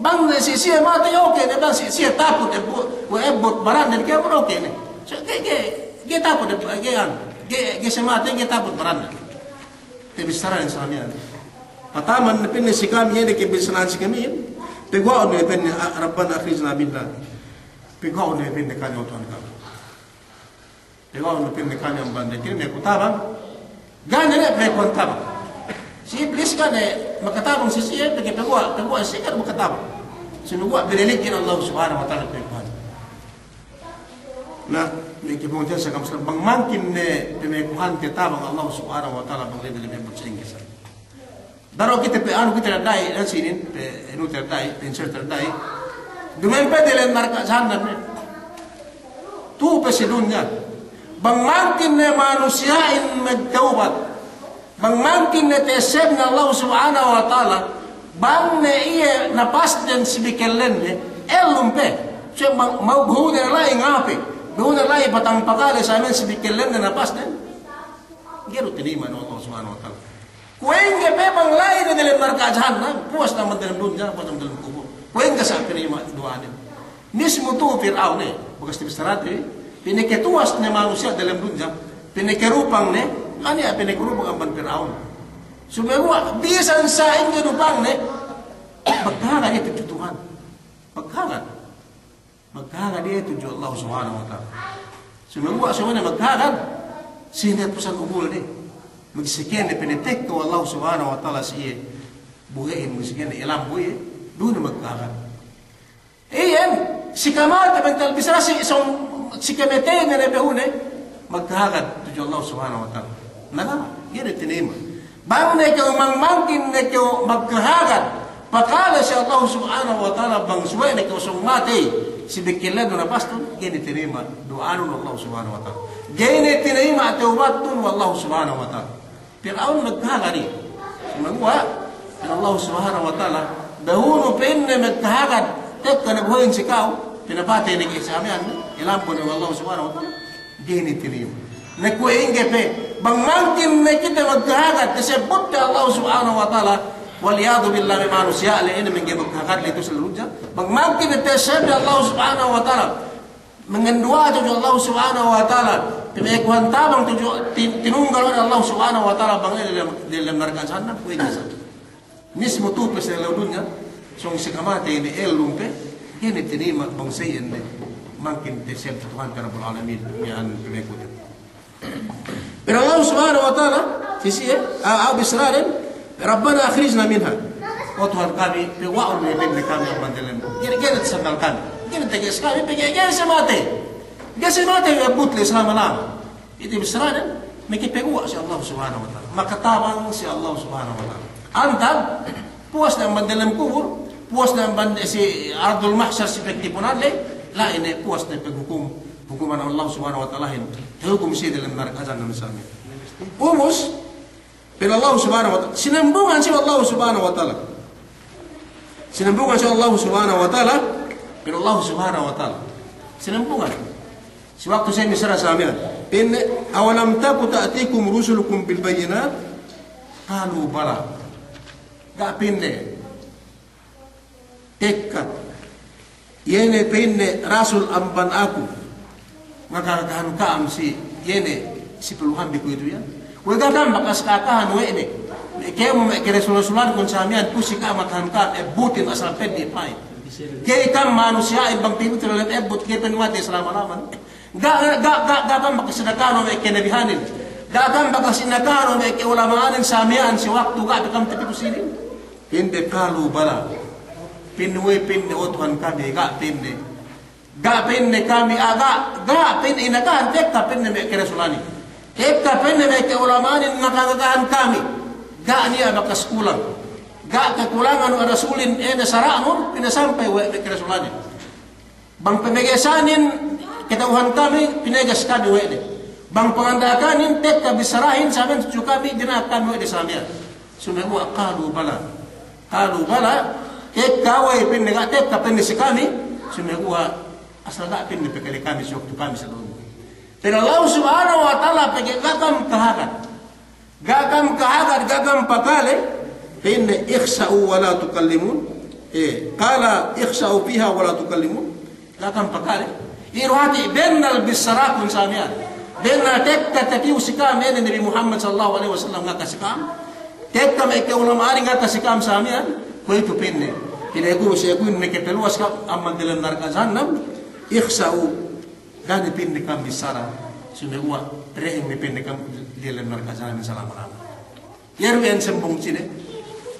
Bang ne si siye matey, oke ne, bang si siye taput ebbut, we' ebbut baranden kēmon, oke ne. So, ga'i, ga'i, ga'i taput ebbut, ga'i anu, ga'i, ga'i siye matey, ga'i taput baranden. Tabissaranen sa miya'an. Pataman ne pa'inne si kami, iye ne kabissaranen si kamihin. Paguwa'un ne pa'inne, a, "Rabbana akhrijna minha." Paguwa'un ne pa'inne kami, "O Tuhan kami." Paguwa'un ne pa'inne kami amban diyalem, me' ku tabang. Ga' ne ne me' ku tabang. Si Iblis ga' ne makatabang si siye, pegge' paguwa', paguwa' siye ga' ne makatabang. Sumeguwa' binalikin Allah Subhanahu wa Ta'ala paguwa'an. Na, me' kapungtina'ihan sa ka'am, bang mangkin ne pamekuhan te tabang Allah Subhanahu wa Ta'ala bang ley delem ebbut sa'ingge sa. Daru kite pe anu kite da'i, dan sinin, pe anu te da'i, pe answer te da'i. Duma'in pe delem narka' jahannam ne. Tu'u pe si dunya. Bang mangkin ne manusiya'in magtawbat. Bang mangkin ne ta'essebne Allah Subhanahu wa Ta'ala, bang ne iye napasden si bikellennen, ellum pe. Siye ma-, mau behu ne la'i ngape, behu ne la'i patang pakale sa miya'an si bikellennen napasden. Ga'i du tinayima' we' Allah Subhanahu wa Ta'ala. Kuwe' ingge pe bang la'i ne delem narka' jahannam, puwas ne amban delem dunya, puwas ne amban delem kubul. Kuwe' ingge sa' tinayima' duwa'anen. Mismu tu'u Pir'aun, eh, bakas tabissarate, Pinakatuwas ne manusiya' dalem dunya, pinakarupang ne, aniya' pinakarupang amban Pir'aun. Sumeguwa' bisan sa'ingge rupangne, magkahagad iye tudju Tuhan. Magkahagad. Magkahagad iye tudju Allah Subhanahu wa Ta'ala. Sumeguwa' sumeguwa' magkahagad, sine pusan ubulne. Magsike ne pinatekka we' Allah Subhanahu wa Ta'ala si iye buhi'in, magsike ne ilambu iye, duni magkahagad. Iyan, si kamatey bentel bissara si, sōng si kamatey ne ne behu ne, magkahagad tudju Allah Subhanahu wa Ta'ala. Na, ga'i ne tinayima'. Bang ne kew mang-, mangkin ne kew magkahagad, pakale si Allah Subhanahu wa Ta'ala, bang suwe' ne kew sōng matey, si bekkelnu napastun, ga'i ne tinayima' du'anun Allah Subhanahu wa Ta'ala. Ga'i ne tinayima' tawbatun we' Allah Subhanahu wa Ta'ala. Pir'aun magkahagad iye. Sumeguwa', pa'in Allah Subhanahu wa Ta'ala, dahulu pa'inne magkahagad, tekka ne buhi'in si ka'u, pinapatey ne ke sa miya'an, ilambu ne we' Allah Subhanahu wa Ta'ala, ga'i ne tinayima'. Na kuwe' ingge pe, bang mangkin ne kite magkahagad, tasebbut we' Allah Subhanahu wa Ta'ala, wal iyadhu billah me' manusiya' le, ine mangga'i magkahagad le tu' si dunya. Bang mangkin ne tasebbut we' Allah Subhanahu wa Ta'ala, manganduwa'a tudju Allah Subhanahu wa Ta'ala, pamekuhan tabang tudju tin-, tinunggal we' Allah Subhanahu wa Ta'ala bang iye dalem, dalem narka' jahannam, kuwe' ingge sa. Mismu tu'u pe si ellew dunya, sōng si kamatey ne ellum pe, ga'i ne tinayima' bang sa iyan ne, mangkin tasebbut Tuhan Rabbul Alamin, iyan pamekute. Pa'in Allah Subhanahu wa Ta'ala, si siye, a, a, bissaranen, "Rabbana akhrijna minha." O Tuhan kami, paguwa'un ne pa'inne kami amban dalem. Ga'i ne, ga'i ne tasannal kami. Ga'i ne tages kami, pegge' ga'i siye matey. Ga'i siye matey, abbut le salama-lama. Itu bissaranen, makapaguwa' si Allah Subhanahu wa Ta'ala. Makatabang si Allah Subhanahu wa Ta'ala. Antag, puwas ne amban dalem kubul, puwas ne amban si Ardul Mahsar si pagtipunan le, la'i ne puwas ne paghukum, hukuman Allah Subhanahu wa Ta'alahin, tahukum siye dalem narka' jahannam sa miya'an. Ubus, pa'in Allah Subhanahu wa Ta'ala, sinambungan siye Allah Subhanahu wa Ta'ala. Sinambungan siye Allah Subhanahu wa Ta'ala, pa'in Allah Subhanahu wa Ta'ala. Sinambungan. Si waktu siye missara sa miya'an. Pa'inne, "Awalam taku ta'tikum rusulukum bil bayyinat?" Qalu bala. Ga' pa'inne tekka iye ne pa'inne rasul amban aku, ngaka-ngakahan ka'am si, iye ne si paluhanbi kuwe'itu iyan. Kuwe' ga' ka'am bakas ka'akahan we' ne. Me' kēmon me' karasul-rasulan kun sa miya'an, puwas si ka'am ngakahan ka'am, ebbutin asal peddi' pa'in. Ga'i ka'am manusiya'in bang pinutul lem ebbut, ga'i pe matey salama-lama. Ga', ga', ga', ga', ga' ka'am bakas sinakahan we' me' kanabihanin. Ga' ka'am bakas sinakahan we' me' ka'ulama'anin sa miya'an si waktu ga' pe ka'am tapitu sinin. Pa'inde, qalu bala. Pa'inde, we' pa'inde, o Tuhan kami, ga' pa'inde. Ga' pa'inde kami, a, ga', ga' pa'inde inakahan, tekka pa'inde me' karasulanin. Tekka pa'inde me' ka'ulama'anin ngaka-ngakahan kami. Ga' niya' bakas kulang. Ga' kakulangan we' rasulin, ine sara'nun, pinasampay we' me' karasulanin. Bang pamagesanin kata'uhan kami, pinages kami we' de. Bang panganda'akanin, tekka bissarahin, saben tudju kami, dina'ak kami we' de sa miya'an. Sumeguwa' qalu bala. Qalu bala, tekka we' pa'inde, ga' tekka pa'inde si kami, sumeguwa' asal ga' pa'inde pakale kami si waktu kami sa dunya. Pa'in Allah Subhanahu wa Ta'ala, pegge' ga' ka'am kahagad. Ga' ka'am kahagad, ga' ka'am pakale, pa'inne, "Ikhsa'u wa la tukallimun." Eh, qala, "Ikhsa'u fiha wa la tukallimun." Ga' ka'am pakale. Iye du hāti bennal bissarakun sa miya'an. Bennal tekka tapiyu si ka'am, ine Nabi Muhammad sallallahu alaihi wasallam ngaka si ka'am. Tekka me' ka'ulama'anin ngaka si ka'am sa miya'an. Kuwe'itu pa'inne. Pinaku si aku ne ke peluwas ka'am amban dalem narka' jahannam. Ikhsa'u. Da'a ne pa'inde ka'am bissara, sumeguwa' pereheng ne pa'inde ka'am diyalem narka' jahannam salama-lama. Iye du iyan sambung sine,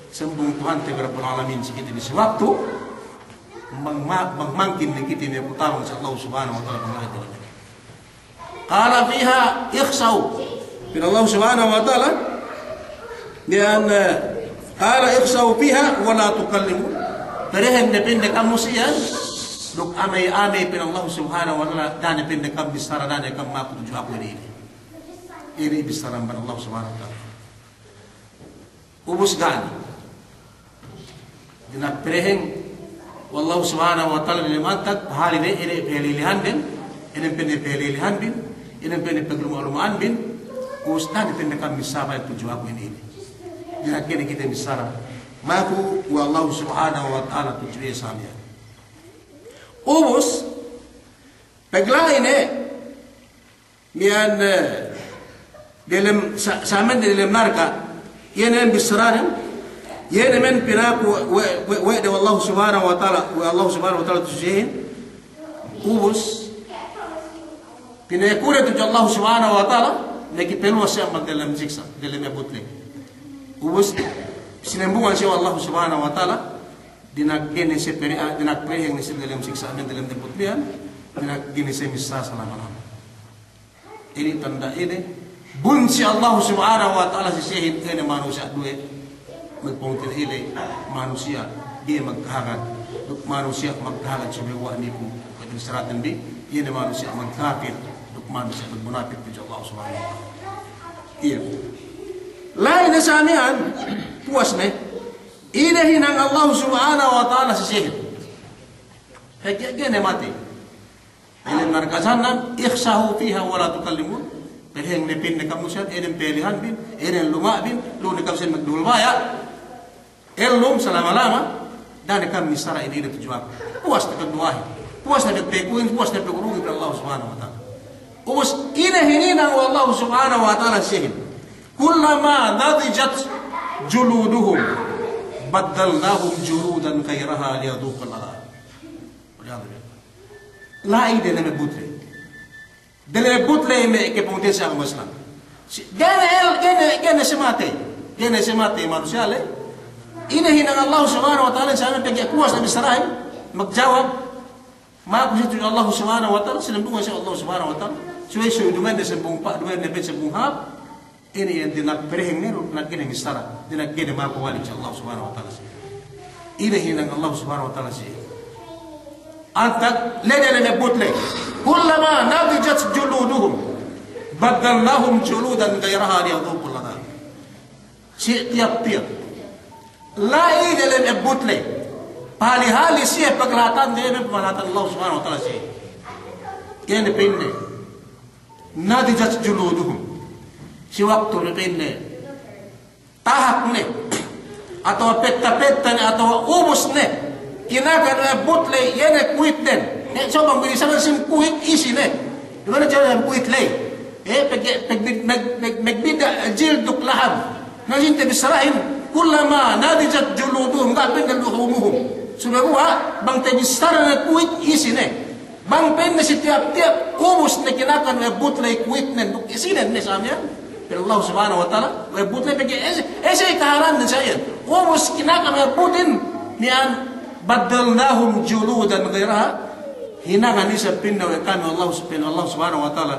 sambung Tuhante bi Rabbul Alamin si kite bi si waktu, mang-, ma-, mang-, mangkin ne kite bi kutabang si Allah Subhanahu wa Ta'ala pangla'i. Qala fiha ikhsa'u. Pa'in Allah Subhanahu wa Ta'ala, Niya', eh, qala ikhsa'u fiha wa la tukallimun. Pereheng ne pa'inde ka'am si iyan, duk amey-amey pa'in Allah Subhanahu wa Ta'ala, da'a ne pa'inde ka'am bissara, da'a ne ka'am maku tudju aku ine-ine. Ine bissara amban Allah Subhanahu wa Ta'ala. Ubus ga' ne. Dina'ak pereheng we' Allah Subhanahu wa Ta'ala, ine mantag, pahali ne, ine pahalilihanbin, ine pa'inne pahalilihanbin, ine pa'inne pagluma'-luma'anbin, ubus da'a ne pa'inde ka'am bissara tudju aku ine-ine. Dina'ak ne kite bissara. Maku we' Allah Subhanahu wa Ta'ala tudju iye sa miya'an. Ubus, pagla'i ne, Miya'an, eh, delem sa-, samen delem narka', iye ne men bissaranen, iye ne men pinaku we', we', we' de we' Allahu Subhanahu wa Ta'ala, we' Allahu Subhanahu wa Ta'ala tudju siyehin, ubus, pinekure tudju Allahu Subhanahu wa Ta'ala, ne kipeluwas siye amban delem siksa', delem ebbut ley. Ubus, sinembungan siye we' Allahu Subhanahu wa Ta'ala, dina'ak ga'i ne siye pere-, ah, dina'ak pereheng ne siye delem siksa' amen delem ebbut ley, dina'ak ga'i ne siye missā salama-lama. Inin tanda' ine, bunsi Allahu Subhanahu wa Ta'ala si siyehin ine manusiya' duwe, magpungtina'i ley manusiya' ga'i magkahagad, duk manusiya' magkahagad sumeguwa' nipu, pagdisaraten bi, ine manusiya' magkapir, duk manusiya' magmunapik tudju Allahu Subhanahu wa Ta'ala. Iye. La'i ne sa miya'an, puwas ne, ine hinang Allahu Subhanahu wa Ta'ala si siyehin. He, ga'i, ga'i ne matey. Ine narka' jahannam, ikhsa'u fiha wa la tukallimun. Pereheng ne pa'inne ka'am siyehin, ine pa'in lihan bin, ine luma' bin, lu'u ne ka'am siyehin magduhul baya'. Ellum salama-lama, da'a ne ka'am missara ine-ine tudju aku. Puwas ne pagduwa'ahin, puwas ne pagpekuhin, puwas ne pagurungin pa'in Allahu Subhanahu wa Ta'ala. Ubus ine hininang we' Allahu Subhanahu wa Ta'ala siyehin. Kullama nadijat juluduhum baddalnahum juludan ghayraha liyadhuqul adhab. Wal iyadhu billah. La'i delem ebbut ley. Delem ebbut ley me' kapungtina'i si agama Islam. Si, ga'i ne el-, ga'i ne, ga'i ne siye matey. Ga'i ne siye matey manusiya' ley. Ine hinang Allahu Subhanahu wa Ta'ala, si anu pegge' puwas ne bissarahin, magjawab. Maku siye tudju Allahu Subhanahu wa Ta'ala, sinembungan siye Allahu Subhanahu wa Ta'ala. Subey, subey duma'in ne sambung pa', duma'in ne pa'in sambung hāp. Ine iyan dina'ak pereheng ne, dina'ak ga'i ne missara, dina'ak ga'i ne maku wali' si Allahu Subhanahu wa Ta'ala siye. Ine hinang Allahu Subhanahu wa Ta'ala siye. Antag la'i delem ebbut ley. Kullama nadijat juluduhum baddalnahum juludan ghayraha liyadhuqul adhab. Si tiyap-tiyap la'i delem ebbut ley, pahali-hali siye paglahatan, delem paglahatan Allahu Subhanahu wa Ta'ala siye. Iye ne pa'inne. Nadijat juluduhum. Si waktu ne pa'inne, tahak ne, atawa petta-petta ne, atawa ubus ne kinakan we' ebbut ley, iye ne kuwitnen. Ne, so bang binisanan sin kuwit, isi ne. Duma'in ne jalan kuwit ley. Eh, pegge', pegge', meg-, meg-, magbidda' jild duk laham. Na, sinte bissarahin, kullama nadijat juluduhum, ga' pa'inne luhumuhum. Sumeguwa' bang tabissara ne kuwit, isi ne. Bang pa'inne si tiyap-tiyap ubus ne kinakan we' ebbut ley kuwitnen duk isinen ne sa miya'an. Pa'in Allahu Subhanahu wa Ta'ala, we' ebbut ley pegge' ese, ese kahālannen sa iyan. Ubus kinakan we' ebbutin miya'an, baddalnahum juludan ghayraha. Hinangan isab pa'inne we' kami Allahu, pa'in Allahu Subhanahu wa Ta'ala,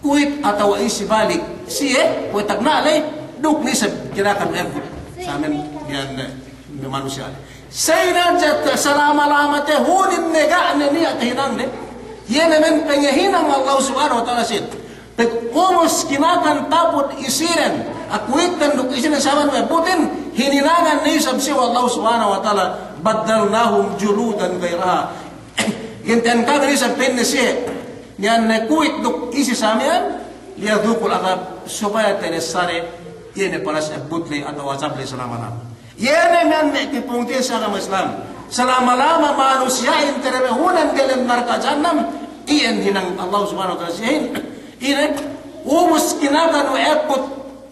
kuwit atawa isi balik siye, kuwe' tagna' ley, duk ne isab kinakan ebbut. Sa miya'an, miya'an, eh, me' manusiya'. Sa ine hadja salama-lama tehunin ne ga' ne niya' tahinang ne. Iye ne men pangahinang Allahu Subhanahu wa Ta'ala siye. Pag ubus kinakan tapud isinen, a, kuwitnen duk isinen saman me' ebbutin, hininangan ne isab siye we' Allahu Subhanahu wa Ta'ala, baddalnahum juludan ghayraha. Gantian kami ne isab pa'inne siye, niya' ne kuwit duk isi sa miya'an, liyadhuqul adhab, supaya talessane iye ne panas ebbut ley atawa asab ley salama-lama. Iye ne miya'an me' kapungtina'i si agama Islam. Salama-lama manusiya'in terebehunan delem narka' jahannam, iyan hinang Allahu Subhanahu wa Ta'ala siyehin. Ine, ubus kinakan we' ebbut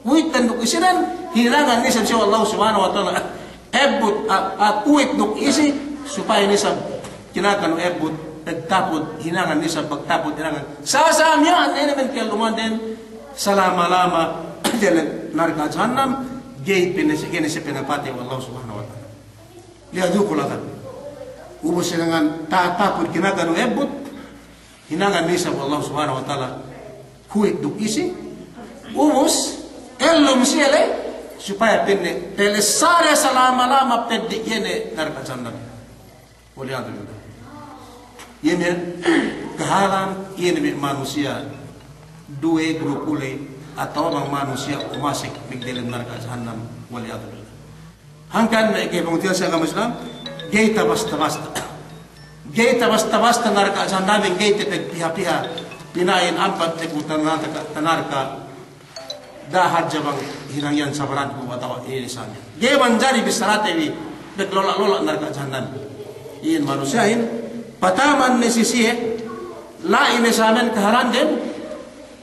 kuwitnen duk isinen, hinangan ne isab siye we' Allahu Subhanahu wa Ta'ala ebbut, a, a, kuwit duk isi, supaya ne isab kinakan we' ebbut, pagtapud, hinangan ne isab pagtapud, hinangan. Sa, sa miya'an, ine men kiyalluman den, salama-lama delem narka' jahannam, ga'i pa'inne siye, ga'i ne siye pinapatey we' Allahu Subhanahu wa Ta'ala. Liyadhuqul adhab. Ubus hinangan ta-, tapud kinakan we' ebbut, hinangan ne isab we' Allahu Subhanahu wa Ta'ala kuwit duk isi, ubus, ellum siye ley, supaya pa'inne, talessane salama-lama peddi' iye ne narka' jahannam. Wal iyadhu billah. Iye miya'an, kahālan, iye ne me' manusiya', duwe grupu ley, atawa bang manusiya' umasek pī delem narka' jahannam, wal iyadhu billah. Hangkan me' kapungtina'i si agama Islam, ga'i tabasta-basta. Ga'i tabasta-basta narka' jahannamin, ga'i tapagpiha-piha, pina'in ampat teku tanarka, tanarka, da'a hadja bang hinang iyan sabaranku atawa ine sa miya'an. Ga'i manjari bissarate bi, paglola'-lola' narka' jahannam. Iyan manusiya'in, pataman ne si siye, la'i ne sa miya'an kahālanden,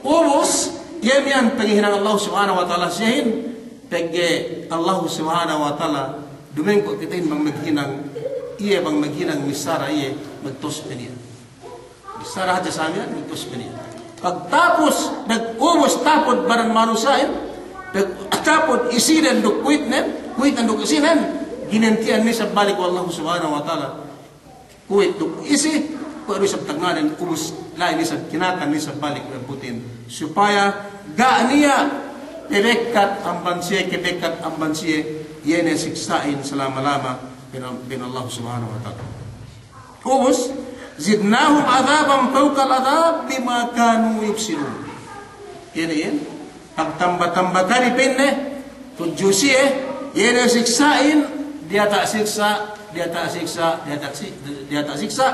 Ubus, iye miya'an panghinang Allah Subhanahu wa Ta'ala siyehin, pegge' Allah Subhanahu wa Ta'ala, dumengko' kitehin bang maghinang, iye bang maghinang missara iye, magtus pe niya'. Bissara hadja sa miya'an, ubus pe niya'. Pagtapus, pag ubus tapud baran manusiya'in, pagtapud isinen duk kuwitnen, kuwitnen duk isinen, ginanti'an ne isab balik we' Allahu Subhanahu wa Ta'ala. Kuwit duk isi, kuwe' du isab tagnaden, ubus la'i ne isab kinakan ne isab balik we' butin. Supaya ga' niya' pebekkat amban siye, kebekkat amban siye, iye ne siksa'in salama-lama, pa'in, pa'in Allahu Subhanahu wa Ta'ala. Ubus, zidnahum adhaban fawqal adhab bima kanu yufsidun. Iye ne, iye ne. Pagtamba-tamba kami pa'inne, tudju siye, iye ne siksa'in, diyata' siksa', diyata' siksa', diyata' si-, diyata' siksa'.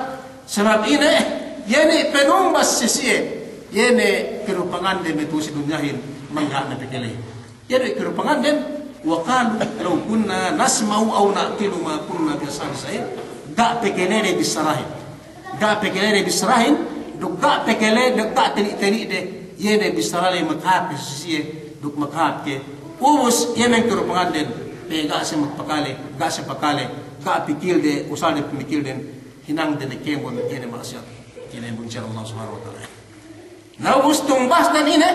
Sabab ine, iye ne panumbas si siye, iye ne karupangande me' tu'u si dunyahin, mangga' ne pakale. Iye du karupanganden, wa qalu law kunna nasma'u aw na'qilu ma kunna fi ashabis sa'ir. Ga' pakalede bissarahin. Ga' pakalede bissarahin, duk ga' pakale, duk ga' teni'-teni'de, iye ne bissarade makahāp ke si siye, duk makahāp ke. Ubus, iye ne karupanganden, pe ga' siye magpakale, ga' siye pakale, ga' pikilde, usalde pamikilden, hinangde ne kēmon, iye ne ma'asiyat, iye ne bunsiyan Allah Subhanahu wa Ta'ala. Na ubus tumbasnen ine,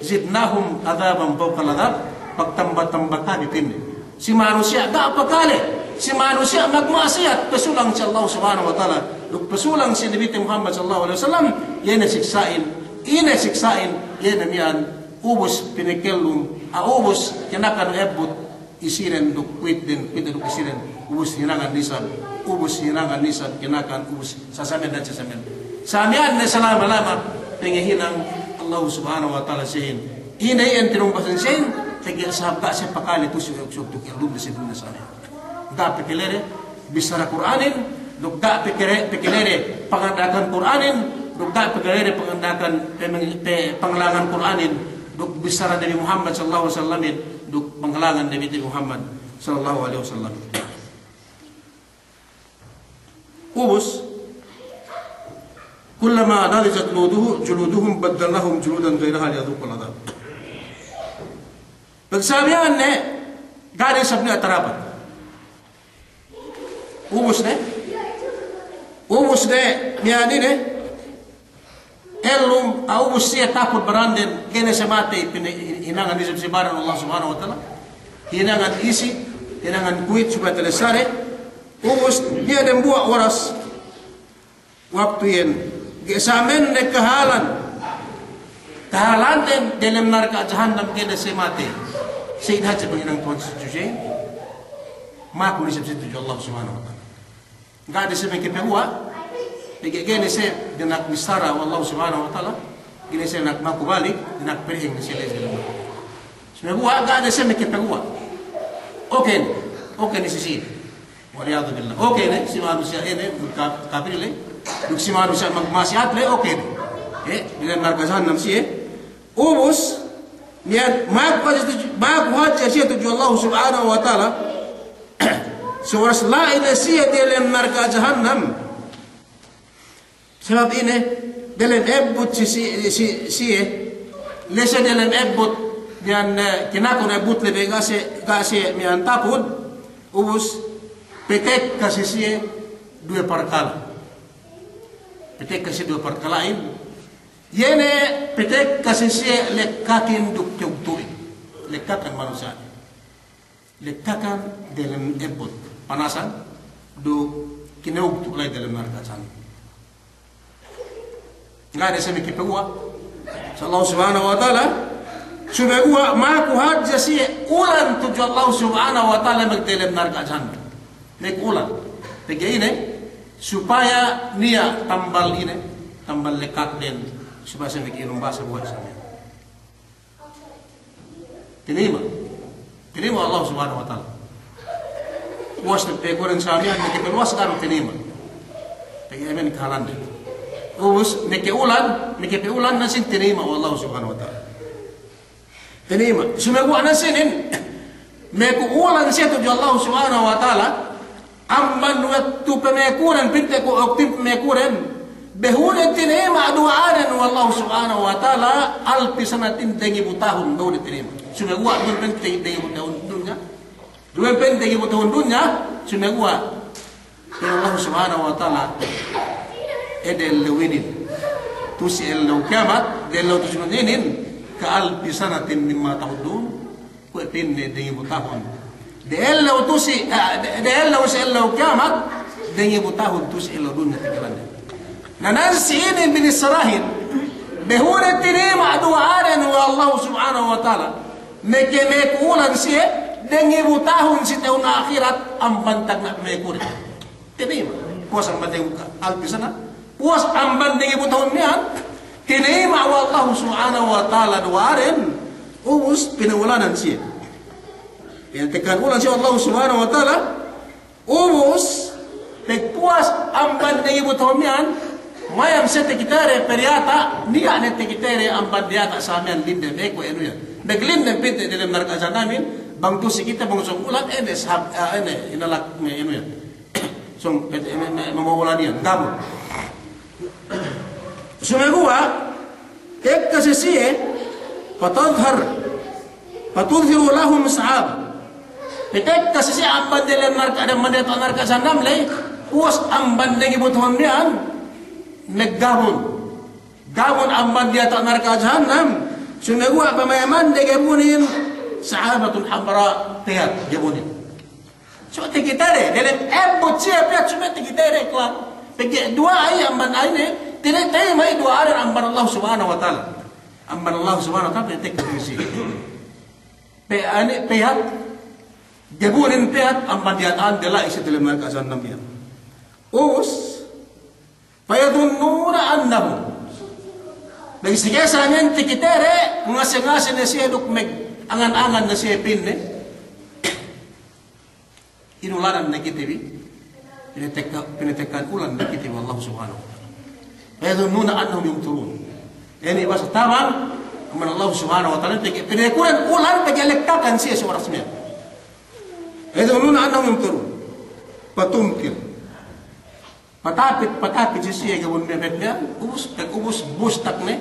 zidnahum adhaban fawqal adhab, pagtamba-tamba kami pa'inne. Si manusiya' ga' pakale, si manusiya' magma'asiyat, pasulang si Allah Subhanahu wa Ta'ala, duk pasulang si Nabite Muhammad sallallahu alaihi wasallam, iye ne siksa'in, ine siksa'in, iye ne miya'an, ubus pinakellum, a ubus kinakan ebbut, isinen duk kuwitden, kuwitden duk isinen, ubus hinangan ne isab, ubus hinangan ne isab, kinakan, ubus sasamen dan sasamen. Sa miya'an ne salama-lama, pangahinang Allah Subhanahu wa Ta'ala siyehin. Ine iyan tinumbasan siyehin, pegge' sabab ga' siye pakale tu'u si, si, duk ellumde si dunya sa miya'an. Ga' pakalede, bissara Kur'anin, duk ga' pakale-, pakalede panganda'akan Kur'anin, duk ga' pakalede panganda'akan pemeng-, pe-, pangalangan Kur'anin, duk bissara Nabi Muhammad sallallahu alaihi wasallamin, duk pangalangan Nabi Muhammad sallallahu alaihi wasallam. Ubus, kullama nadijat juluduhu-, juluduhum baddalnahum juludan ghayraha liyadhuqul adhab. Pag sa miya'an ne, ga' ne isab niya' tarapat. Ubus ne? Ubus ne, miya'an ine? Ellum, a ubus siye tapud baranden, ga'i ne siye matey, pina-, hinangan isab si baran Allah Subhanahu wa Ta'ala. Hinangan isi, hinangan kuwit, supaya talessane. Ubus, niya' dembuwa' oras. Waktu iyan, ga'i samen ne kahalan. Kahalanden delem narka' jahannam ga'i ne siye matey. Sa'ingge hadja panghinang Tuhan si tudju siye. Maku ne isab siye tudju Allah Subhanahu wa Ta'ala. Ga' ne siye makapaguwa'. Pegge' ga'i ne siye dina'ak bissara we' Allah Subhanahu wa Ta'ala. Ga'i ne siye dina'ak maku balik, dina'ak pereng ne siye la'i delem narka'. Sumeguwa' ga' ne siye makapaguwa'. Oke ne. Oke ne si siye. Wal iyadhu billah. Oke ne, si manusiya' ine, ka-, kapil le. Duk si manusiya' mag-, ma'asiyat le, oke ne. Eh, delem narka' jahannam siye. Ubus, niya' maku hadja tudju, maku hadja siye tudju Allah Subhanahu wa Ta'ala. Suwas la'i ne siye delem narka' jahannam. Sabab ine, delem ebbut si, si, si, siye, la'i siye delem ebbut, miya'an, eh, kinakun ebbut lebe' ga' siye, ga' siye miya'an tapud, ubus, patekka si siye duwe parkala'. Patekka si siye duwe parkala'in, iye ne patekka si siye lekkakin duk kiyugtu'in. Lekkakan manusiya'. Lekkakan delem ebbut, panasan, duk kinugtu' la'i delem narka' jahannam. Ga' ne siye makapaguwa'. Si Allah Subhanahu wa Ta'ala, sumeguwa' maku hadja siye ulan tudju Allah Subhanahu wa Ta'ala magdelem narka' jahannam. Maku ulan. Pegge' ine, supaya niya' tambal ine, tambal lekkakden, supaya siye maka'inum basa buhat sa miya'an. Tinayma'. Tinayma' Allah Subhanahu wa Ta'ala. Puwas ne pekuren sa miya'an, makapaluwas ga'i du tinayma'. Pegge' amen kahalande. Ubus, maka'ulan, makapa'ulan na sīn tinayma' we' Allah Subhanahu wa Ta'ala. Tinayma'. Sumeguwa' na sīnin, maka'ulan siye tudju Allah Subhanahu wa Ta'ala, amban waktu pamekuren, pinte ku waktu pamekuren, Behu ne tinayima' duwa'anen we' Allahu Subhanahu wa Ta'ala, alfi sanatin, dengibu tahun behu ne tinayima'. Sumeguwa' duma'in pe dengibu tahun dunya. Duma'in pe dengibu tahun dunya, sumeguwa' pa'in Allahu Subhanahu wa Ta'ala, ede ellew inin tu'u si ellew kiyamat, de ellew tu'u si inin, ka alfi sanatin mimma ta'uddun, kuwe' pa'inne dengibu tahun. De ellew tu'u si, eh, de, de ellew si ellew kiyamat, dengibu tahun tu'u si ellew dunya tekelan. Na nan si inin bin Israhil, behu ne tinayima' duwa'anen we' Allahu Subhanahu wa Ta'ala, meke, meke ulan siye, dengibu tahun si tahun ahirat, amban tagna' meke ulan. Tinayima', puwas amban dengibu, alfi sana, puwas amban dengibu tahun miya'an, tinayima' we' Allahu Subhanahu wa Ta'ala duwa'anen, ubus pina'ulanan siye. Pinatekkahan ulan siye we' Allahu Subhanahu wa Ta'ala, ubus, pegpuwas amban dengibu tahun miya'an, mayam siye takitede pe diyata', niya' ne takitede amban diyata' sa miya'an linde, meke enu iyan. Maglinde pinte delem narka' jahannamin, bang tu'u si kite bang sōng ulan, ine sab-, eh, ine, inalak me' enu iyan. Sōng, me-, me-, me-, me-, ma'ulan iyan, gabun. Sumeguwa', tekka si siye, fatadhhar, fatudhhiru lahum sahaba. Tekka si siye amban delem narka', amban diyata' narka' jahannam ley, puwas amban dengibu tahun miya'an, maggabun. Gabun amban diyata' narka' jahannam, sumeguwa' pamayamande gabunin, sahabatun hamra, peyat gabunin. So, takitede, delem ebbut siye peyat, sumeguwa' takitede, kala. Pegge' duwa'a iye amban ine, tinayima' duwa'anen amban Allah Subhanahu wa Ta'ala. Amban Allah Subhanahu wa Ta'ala, tekka si siye. Pe-, ine, peyat, gabunin peyat, amban diyata'ande la'i si delem narka' jahannam iyan. Ubus, fayadhunnuna annahum. Bang si kesa nen takitede, ngase-ngase ne siye duk magangan-angan ne siye pa'inne. Inulanan ne kite bi. Pinatekka-, pinatekkahan ulan ne kite bi we' Allah Subhanahu wa Ta'ala. Fayadhunnuna annahum yumtarun. Inin bahasa Tabang, amban Allah Subhanahu wa Ta'ala, pegge' pina'ekunen ulan pegge' lekkakan siye si waras miya'an. Fayadhunnuna annahum yumtarun. Fatumtir. Patapit, patapit si siye gabun mepet miya'an, ubus, ubus, bustak ne,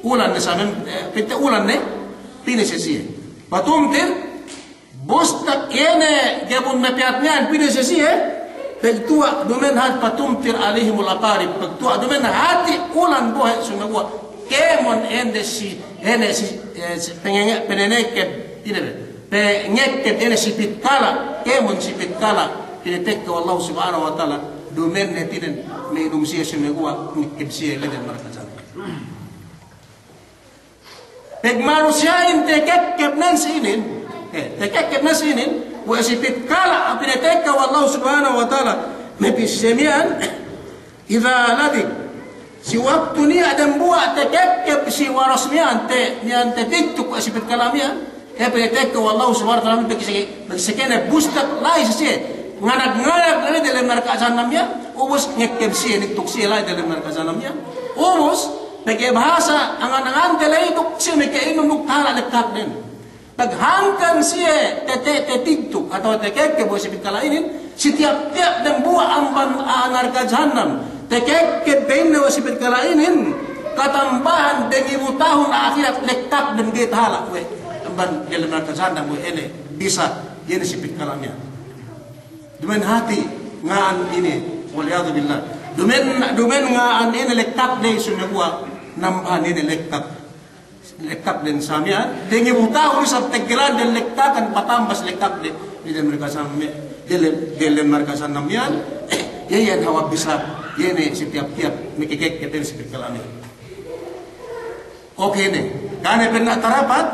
ulan ne samen, eh, pite ulan ne, pine si siye. Fatumtir, bustak iye ne gabun mepet miya'an, pine si siye, pagtuwa' dumen hāti fatumtir alaihimul aqarib, pagtuwa' dumen hāti ulan bohe' sumeguwa', kēmon ende si, ende si, eh, si, pengenge-, penenekeb, ine be. Pe ngekkeb ine si pitkala', kēmon si pitkala', pinatekka we' Allah Subhanahu wa Ta'ala, dumen hātinen me' inum siye sumeguwa' ngekkeb siye ley dem narka' jahannam. Pag manusiya'in takekkeb nan si inin, eh, takekkeb nan si inin, we' si pitkala' pinatekka we' Allah Subhanahu wa Ta'ala, me' pī si siye miya'an, Idza ladhig, si waktu niya' dambuwa' takekkeb si waras miya'an te, miya'an tatigtuk we' si pitkala' miya'an, iye pinatekka we' Allahu Subhanahu wa Ta'ala, pegge' si, pegge' si kene bustak la'i si siye, nganak-nganak la'i delem narka' jahannam miya'an, ubus ngekkeb siye, nigtuk siye la'i delem narka' jahannam miya'an, ubus, pegge' bahasa angan-angante la'i duk siye meke inum duk tahala' lekkakden. Pag hangkan siye te, te, tatigtuk atawa takekkeb we' si pitkala' inin, si tiyap-tiyap dambuwa' amban, ah, narka' jahannam, takekkeb pa'inne we' si pitkala' inin, katambahan dangibu tahun ahirat lekkakden ga'i tahala' we' amban delem narka' jahannam we' ine, bisan iye ne si pitkala' miya'an. Dumen hāti nga'an ine, wal iyadhu billah. Dumen, dumen nga'an ine lekkakde, sumeguwa' nambahan ine lekkak. Lekkakden sa miya'an, dangibu tahun isab teggelanden lekkakan, patambas lekkakde, delem narka' jahannam, delem, delem narka' jahannam miya'an, iye iyan hawal bisan, iye ne si tiyap-tiyap meke kekkeb si pitkala' miya'an. Oke ne, ga' ne pa'inne tarapat,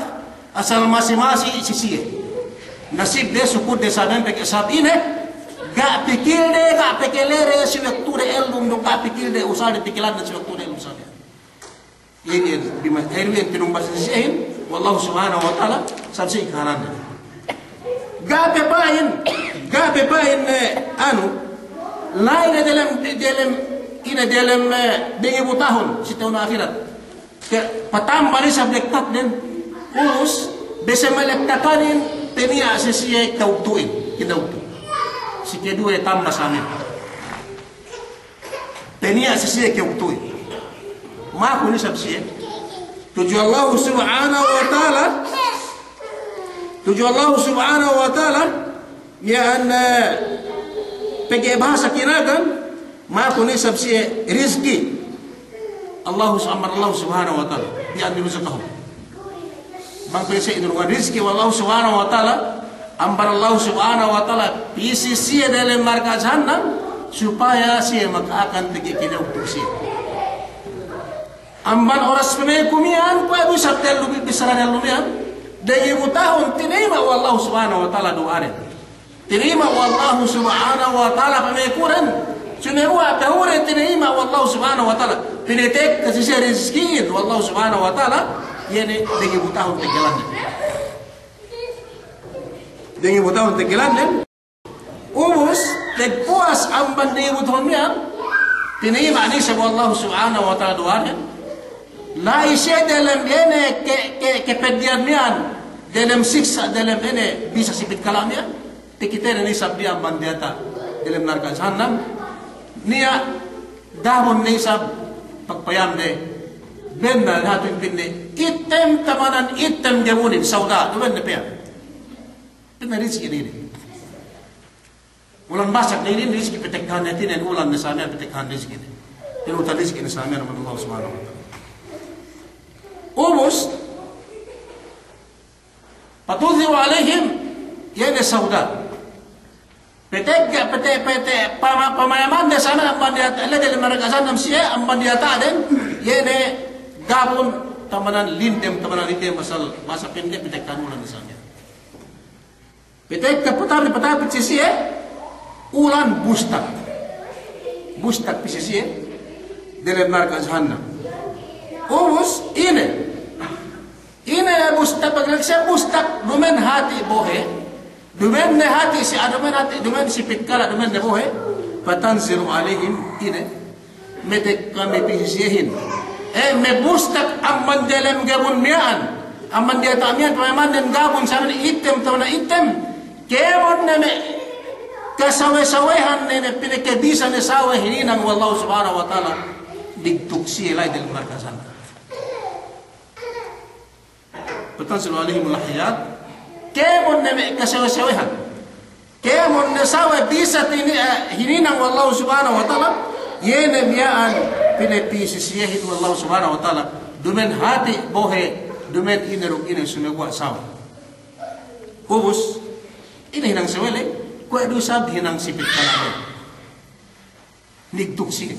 asal masi-masi si siye. Nasibde, sukudde sa miya'an pegge' sabab ine, ga' pikilde, ga' pekelede, si waktude ellum duk ga' pikilde, usalde pikilande si waktude ellum sa miya'an. Iye, iye, bima, iye, iye, tinumbas si siyehin, we' Allahu Subhanahu wa Ta'ala, sabab si kahalanne. Ga' pe pa'in, ga' pe pa'in, eh, anu, la'i ne delem, delem, ine delem, eh, dangibu tahun, si tahun ahirat. Ke, patambal isab lekkakden, ubus, bese malekkakanin, teniya' si siye kawtu'in, kidawtu. Si keduwe tambas amin. Teniya' si siye kewaktu iye. Maku ne isab siye. Tudju Allah Subhanahu wa Ta'ala. Tudju Allah Subhanahu wa Ta'ala. Iyan, eh, pegge' bahasa Kinakan. Maku ne isab siye rizki. Allah, amban Allah Subhanahu wa Ta'ala. Bi an yarzuqahum. Bang pe siye inurungan rizki we' Allah Subhanahu wa Ta'ala, amban Allah Subhanahu wa Ta'ala, pī si siye delem narka' jahannam, supaya siye maka'akan pegge' kinewaktu siye. Amban oras pamekuran iyan, kuwe' du isab tellu bi-, bissara tellu miya'an, dengebu tahun tinayima' we' Allah Subhanahu wa Ta'ala du'anen. Tinayima' we' Allahu Subhanahu wa Ta'ala pamekuran. Sumeguwa' tahule tinayima' we' Allahu Subhanahu wa Ta'ala. Pinatekka si siye rizkihin we' Allahu Subhanahu wa Ta'ala. Iye ne dengebu tahun teggelanne. Dengebu tahun teggelanne. Ubus, pagpuwas amban dengebu tahun iyan, tinayima' ne isab we' Allahu Subhanahu wa Ta'ala du'anen. La'i siye delem ine ke-, ke-, kepeddi'an iyan, delem siksa', delem ine bisa sipit kala' iyan. Takitene ne isab iye amban diyata' delem narka' jahannam. Niya' gabun ne isab pagpayamde. Bennal hatu in pa'inne, ittem tamanan ittem gabunin, sawda', duma'in ne pa'in. Pa'inne rizki ne inin. Ulan basak ne inin rizki, patekkahan ne hātinen ulan ne sa miya'an, patekkahan rizki ne. Tinutan rizki ne sa miya'an amban Allah Subhanahu wa Ta'ala. Ubus, فتظهر عليهم, iye ne sawda'. Patekka, pate-, pate-, pama-, pamayamande sa miya'an amban diyata', la'i delem narka' jahannam siye, amban diyata'den, iye ne gabun tamanan lindem, tamanan lindem, asal bahasa pendek patekkahan ulan ne sa miya'an. Patekka patapit, patapit si siye, ulan bustak. Bustak pī si siye, delem narka' jahannam. Ubus, ine. Ine ne bustak, pagla'i siye bustak, duma'in hati' bohe'. Duma'in ne hati' si, ah, duma'in hati', duma'in sipit kala', duma'in ne bohe'. فتنزل عليهم, ine. Matekka me' pī si siyehin. Eh, me' bustak amban delem gabun miya'an. Amban diyata' miya'an, pamayamanden gabun sa miya'an ittem, tamanan ittem. Kēmon ne me' kasawe-sawehan ne, ne pinakabisa ne sawe hininang we' Allah Subhanahu wa Ta'ala. Digtuk siye la'i delem narka' jahannam. فتنزل عليهم الحيات. Kēmon ne me' kasawe-sawehan. Kēmon ne sawe bisa tini-, eh, hininang we' Allah Subhanahu wa Ta'ala. Iye ne miya'an pinapī si siyehin we' Allah Subhanahu wa Ta'ala. Duma'in hati' bohe', duma'in ine duk ine, sumeguwa' sawe. Ubus, ine hinang sawe le, kuwe' du isab hinang sipit kala' le. Nigtuk siye.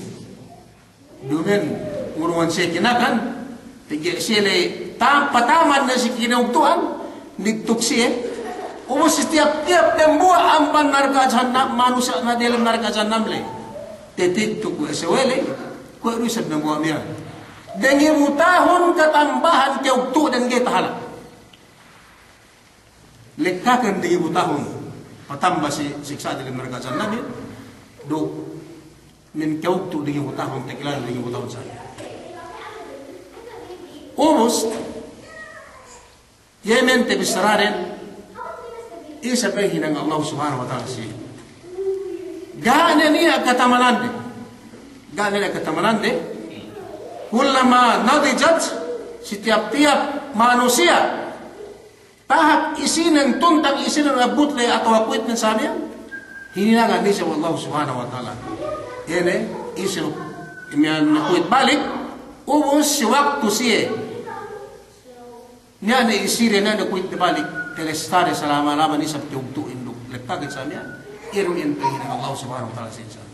Duma'in ngurungan siye kinakan, pegge' siye le tam-, pataman ne si kinugtu'an, nigtuk siye. Ubus si tiyap-tiyap dambuwa' amban narka' jahannam, manusiya' ne delem narka' jahannam le. Tatigtuk we' sawe le, kuwe' du isab dambuwa' miya'an. Dengebu tahun katambahan kiyugtu'den ga'i tahala'. Lekkakan dengebu tahun patamba si siksa' delem narka' jahannam, duk min kiyugtu' dengebu tahun, takilan dengebu tahun sa. Ubus, iye miya'an tabissaraden, isab pe hinang Allah Subhanahu wa Ta'ala si. Ga' ne niya' katamanande. Ga' ne niya' katamanande. كلما نضجت, si tiyap-tiyap manusiya' tahap isinen, tuntang isinen, abut le atawa kuwitnen sa miya'an, hininangan ne isab we' Allah Subhanahu wa Ta'ala. Ine, isi duk miya'an kuwit balik, ubus si waktu siye niya' ne isi de, niya' ne kuwit de balik, telestade salama-lama ne isab kiyugtu'in duk lekkakan sa miya'an, iye du iyan pangahinang Allah Subhanahu wa Ta'ala si sa miya'an.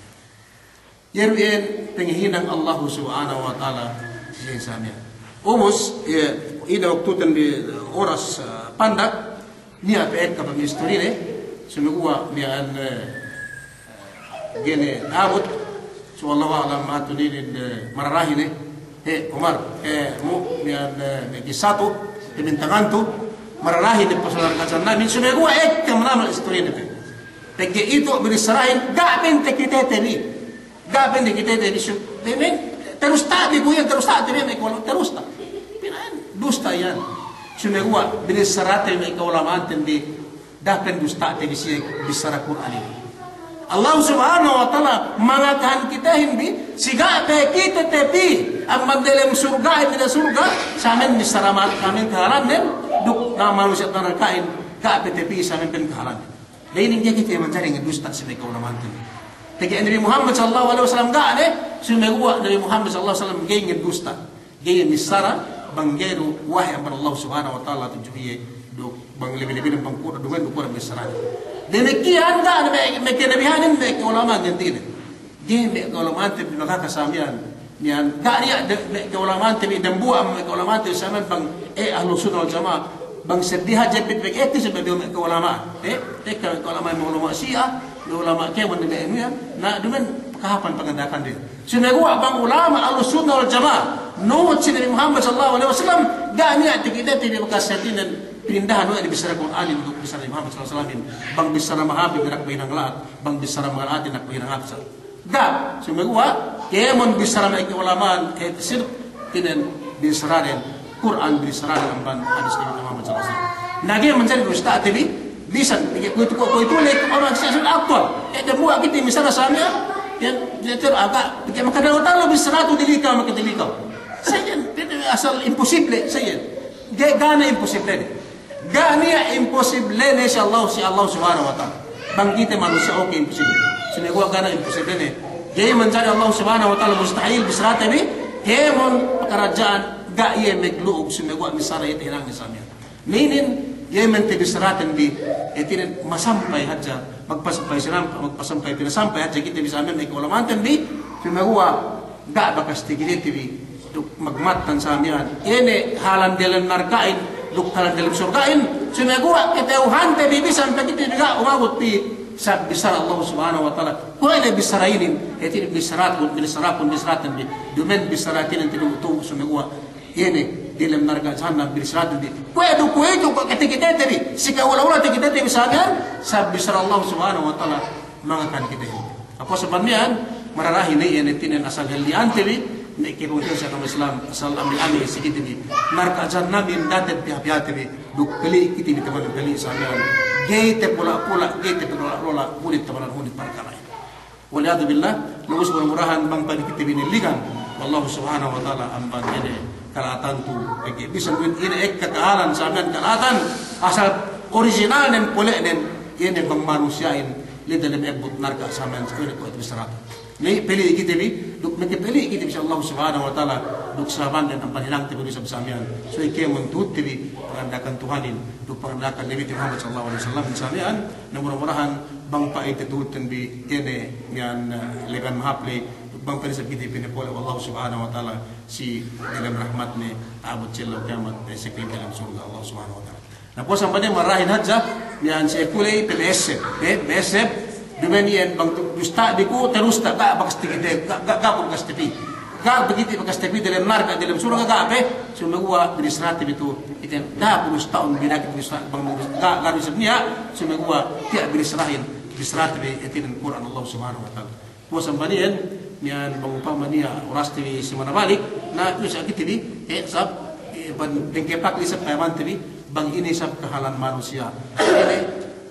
Iye du iyan pangahinang Allahu Subhanahu wa Ta'ala si sa miya'an. Ubus, iye, ine waktuten bi oras, eh, pandak, niya' pe ekka pamistorine, sumeguwa' miya'an, eh, ga'i ne ta'abut, so Allahu a'lam, hatu inin, eh, mararahi ne, he, Umar, he, mu, miya'an, eh, me' kissa tu, pamintangante, mararahi ne pasal narka' jahannam, sumeguwa' ekka manamal istorine pe. Pegge' itu binissarahin, ga' pe takitete bi. Ga' pe takitete bi su-, de men, terus ta'bi ku iyan, terus ta'bi me' kawal, terus ta'. Pina'in, dusta iyan. Sumeguwa', binissarate me' ka'ulama'anten bi, da'a pe dusta'te bi siye bissara Kur'an inin. Allah Subhanahu wa Ta'ala mangakahan kitehin bi, si ga' pe kite tepi amban delem surga'in, delem surga', samen bissara ma-, samen kahalannen, duk na manusiya' narka'in, ga' pe tepi samen pen kahalannen. Dayinin ga'i kite manjari ngedusta' si me' ka'ulama'anten. Pegge' Nabi Muhammad sallallahu alaihi wasallam ga' ne, sumeguwa' Nabi Muhammad sallallahu alaihi wasallam ga'i ngedusta'. Ga'i missara bang ga'i du wahi amban Allah Subhanahu wa Ta'ala tudju iye, duk bang lebi-lebi bang kuwe' du, duma'in du kuwe' missara. Damikiyan ga' ne me', me' kanabihanin, me' ka'ulama'an ganti'in. Ga'i me' ka'ulama'ante bi makaka samiyan. Miyan, ga' niya' de-, me' ka'ulama'ante bi, dambuwa' me' ka'ulama'ante bi samiyan bang, eh, Ahlus Sunnah wal Jama'ah. Bang seddi hadja pit me' ekka si me' ka'ulama'an. Eh, ekka me' ka'ulama'an, me' ulama' Si'a, me' ulama' kēmon ne me' enu iyan. Na, duma'in kahāpan panganda'akan de. Sumeguwa' bang ulama' Ahlus Sunnah wal Jama'ah, nuhut si Nabi Muhammad sallallahu alaihi wasallam, ga' niya' takitete bi bakas hātinen pinindahan we' ne bissara Kur'anin duk bissara Nabi Muhammad sallallahu alaihi wasallam. Bang bissara mahāp bi, pindak bahinang la'at, bang bissara makala'at, pindak bahinang apsa. Ga', sumeguwa', kēmon bissara me' ka'ulama'an, eh, sirk, hātinen bissaraden Kur'an, bissaraden amban hadis Nabi Muhammad sallallahu alaihi wasallam. Na ga'i manjari dusta'te bi, bisan, pegge' kuwe'itu, kuwe'itu, kuwe'itu le, kuwe' amban siyasat aktuwal. Eh, dambuwa' kite missara samiyan, iyan, iyan, aga, pegge' makadalil-dalil bissara tu dilika, makadilika. Sa iyan, pegge' asal imposible, sa iyan. Ga', ga' ne imposible ne. Ga' niya' imposible ne si Allah, si Allah Subhanahu wa Ta'ala. Bang kite manusiya' oke imposible. Sumeguwa' ga' niya' imposible ne. Ga'i manjari Allah Subhanahu wa Ta'ala mustahil bissarate bi, kēmon pakaradja'an ga' iye maglu'ug, sumeguwa' missara iye tahinangne samiyan. Inin, iye mente bissaraten bi, hātinen masampay hadja, magpasampay sinampa-, magpasampay pinasampay hadja kite bi samiyan me' ka'ulama'anten bi, sumeguwa' ga' bakas takitete bi, duk magmattan samiyan. Ine halan delem narka'in, duk halan delem surga'in, sumeguwa' kata'uhante bi bisan pe kite bi ga' umabut bi, sabab bissara Allah Subhanahu wa Ta'ala. Kuwe' ne bissara inin, hātinen bissarakun, bissarakun, bissaraten bi, duma'in bissaraten bi tu'u, sumeguwa' ine, delem narka' jahannam bissaraten bi. Kuwe' du, kuwe' du, kuwe' katakitete bi, si ka'ula-ula takitete bi samiyan, sabab bissara Allah Subhanahu wa Ta'ala mangakahan kite. Apa sabab niyan, mararahi ne iye ne hātinen asal halli'ante bi, me' kepungtina'i si agama Islam, asal ambil-ambil si kite bi. Narka' jahannamin daten piha-pihate bi, duk peli' kite bi taman peli' samiyan. Ga'i tapula'-pula', ga'i tapula'-pula', hunit taman hunit parkala'. Wal iyadhu billah, na ubus mura-murahan bang pa'in kite bi nilingan we' Allah Subhanahu wa Ta'ala amban ine kala'atan tu, pegge' bisan du ine ekka kahalan samiyan kala'atan, asal originalnen pole'nen, ine bang manusiya'in, la'i dalem ebbut narka' samiyan, kuwe' ne kuwe' bissarate. La'i peli' kite bi, duk makapeli' kite bi si Allah Subhanahu wa Ta'ala, duk sababan den amban hinangte bi du isab samiyan. Subey kēmon tuhutte bi panganda'akan Tuhanin, duk panganda'akan Nabite Muhammad sallallahu alaihi wasallam samiyan, na mura-murahan bang pa'inte tuhutten bi ine miyan, eh, legan mahāp ley, duk bang pa'in isab kite pinapole' we' Allah Subhanahu wa Ta'ala si delem rahmatne, ta'abut si ellew kiyamat, eh, si delem surga' Allah Subhanahu wa Ta'ala. Na puwas amban iye mararahin hadja, miyan si aku ley pe me' esseb, pe me' esseb, duma'in iyan bang du-, dusta' bi ku, tadusta', ga' bakas takite, ga', ga', ga' bakas tapi. Ga' pe kite bakas tapi delem narka', delem surga', ga' pe, sumeguwa' bissarate bi tu, iten, da'a ku dusta'un bi, da'a ku dusta', bang ga', ga' du isab niya', sumeguwa' tiya' bissarahin, bissarate bi, hātinen Kur'an Allah Subhanahu wa Ta'ala. Puwas amban iyan, miyan bang upama niya' oraste bi si manabalik, na, iyu sa kite bi, eh, sab, eh, bang dengkepak isab payamante bi, bang ine isab kahalan manusiya'. Ine,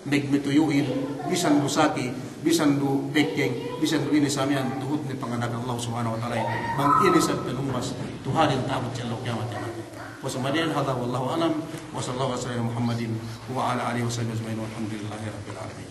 magmatuyu'in, bisan du saki, bisan du bekkeng, bisan du ine samiyan, tuhutne panganda'akan Allah Subhanahu wa Ta'ala. Bang ine isab panumbas, Tuhanin ta'abut si ellew kiyamat. Puwas amban iyan, hadha wallahu a'lam, wa sallallahu ala sayyidina Muhammadin, wa ala alihi wa sahbihi ajma'in, walhamdulillahi rabbil alamin.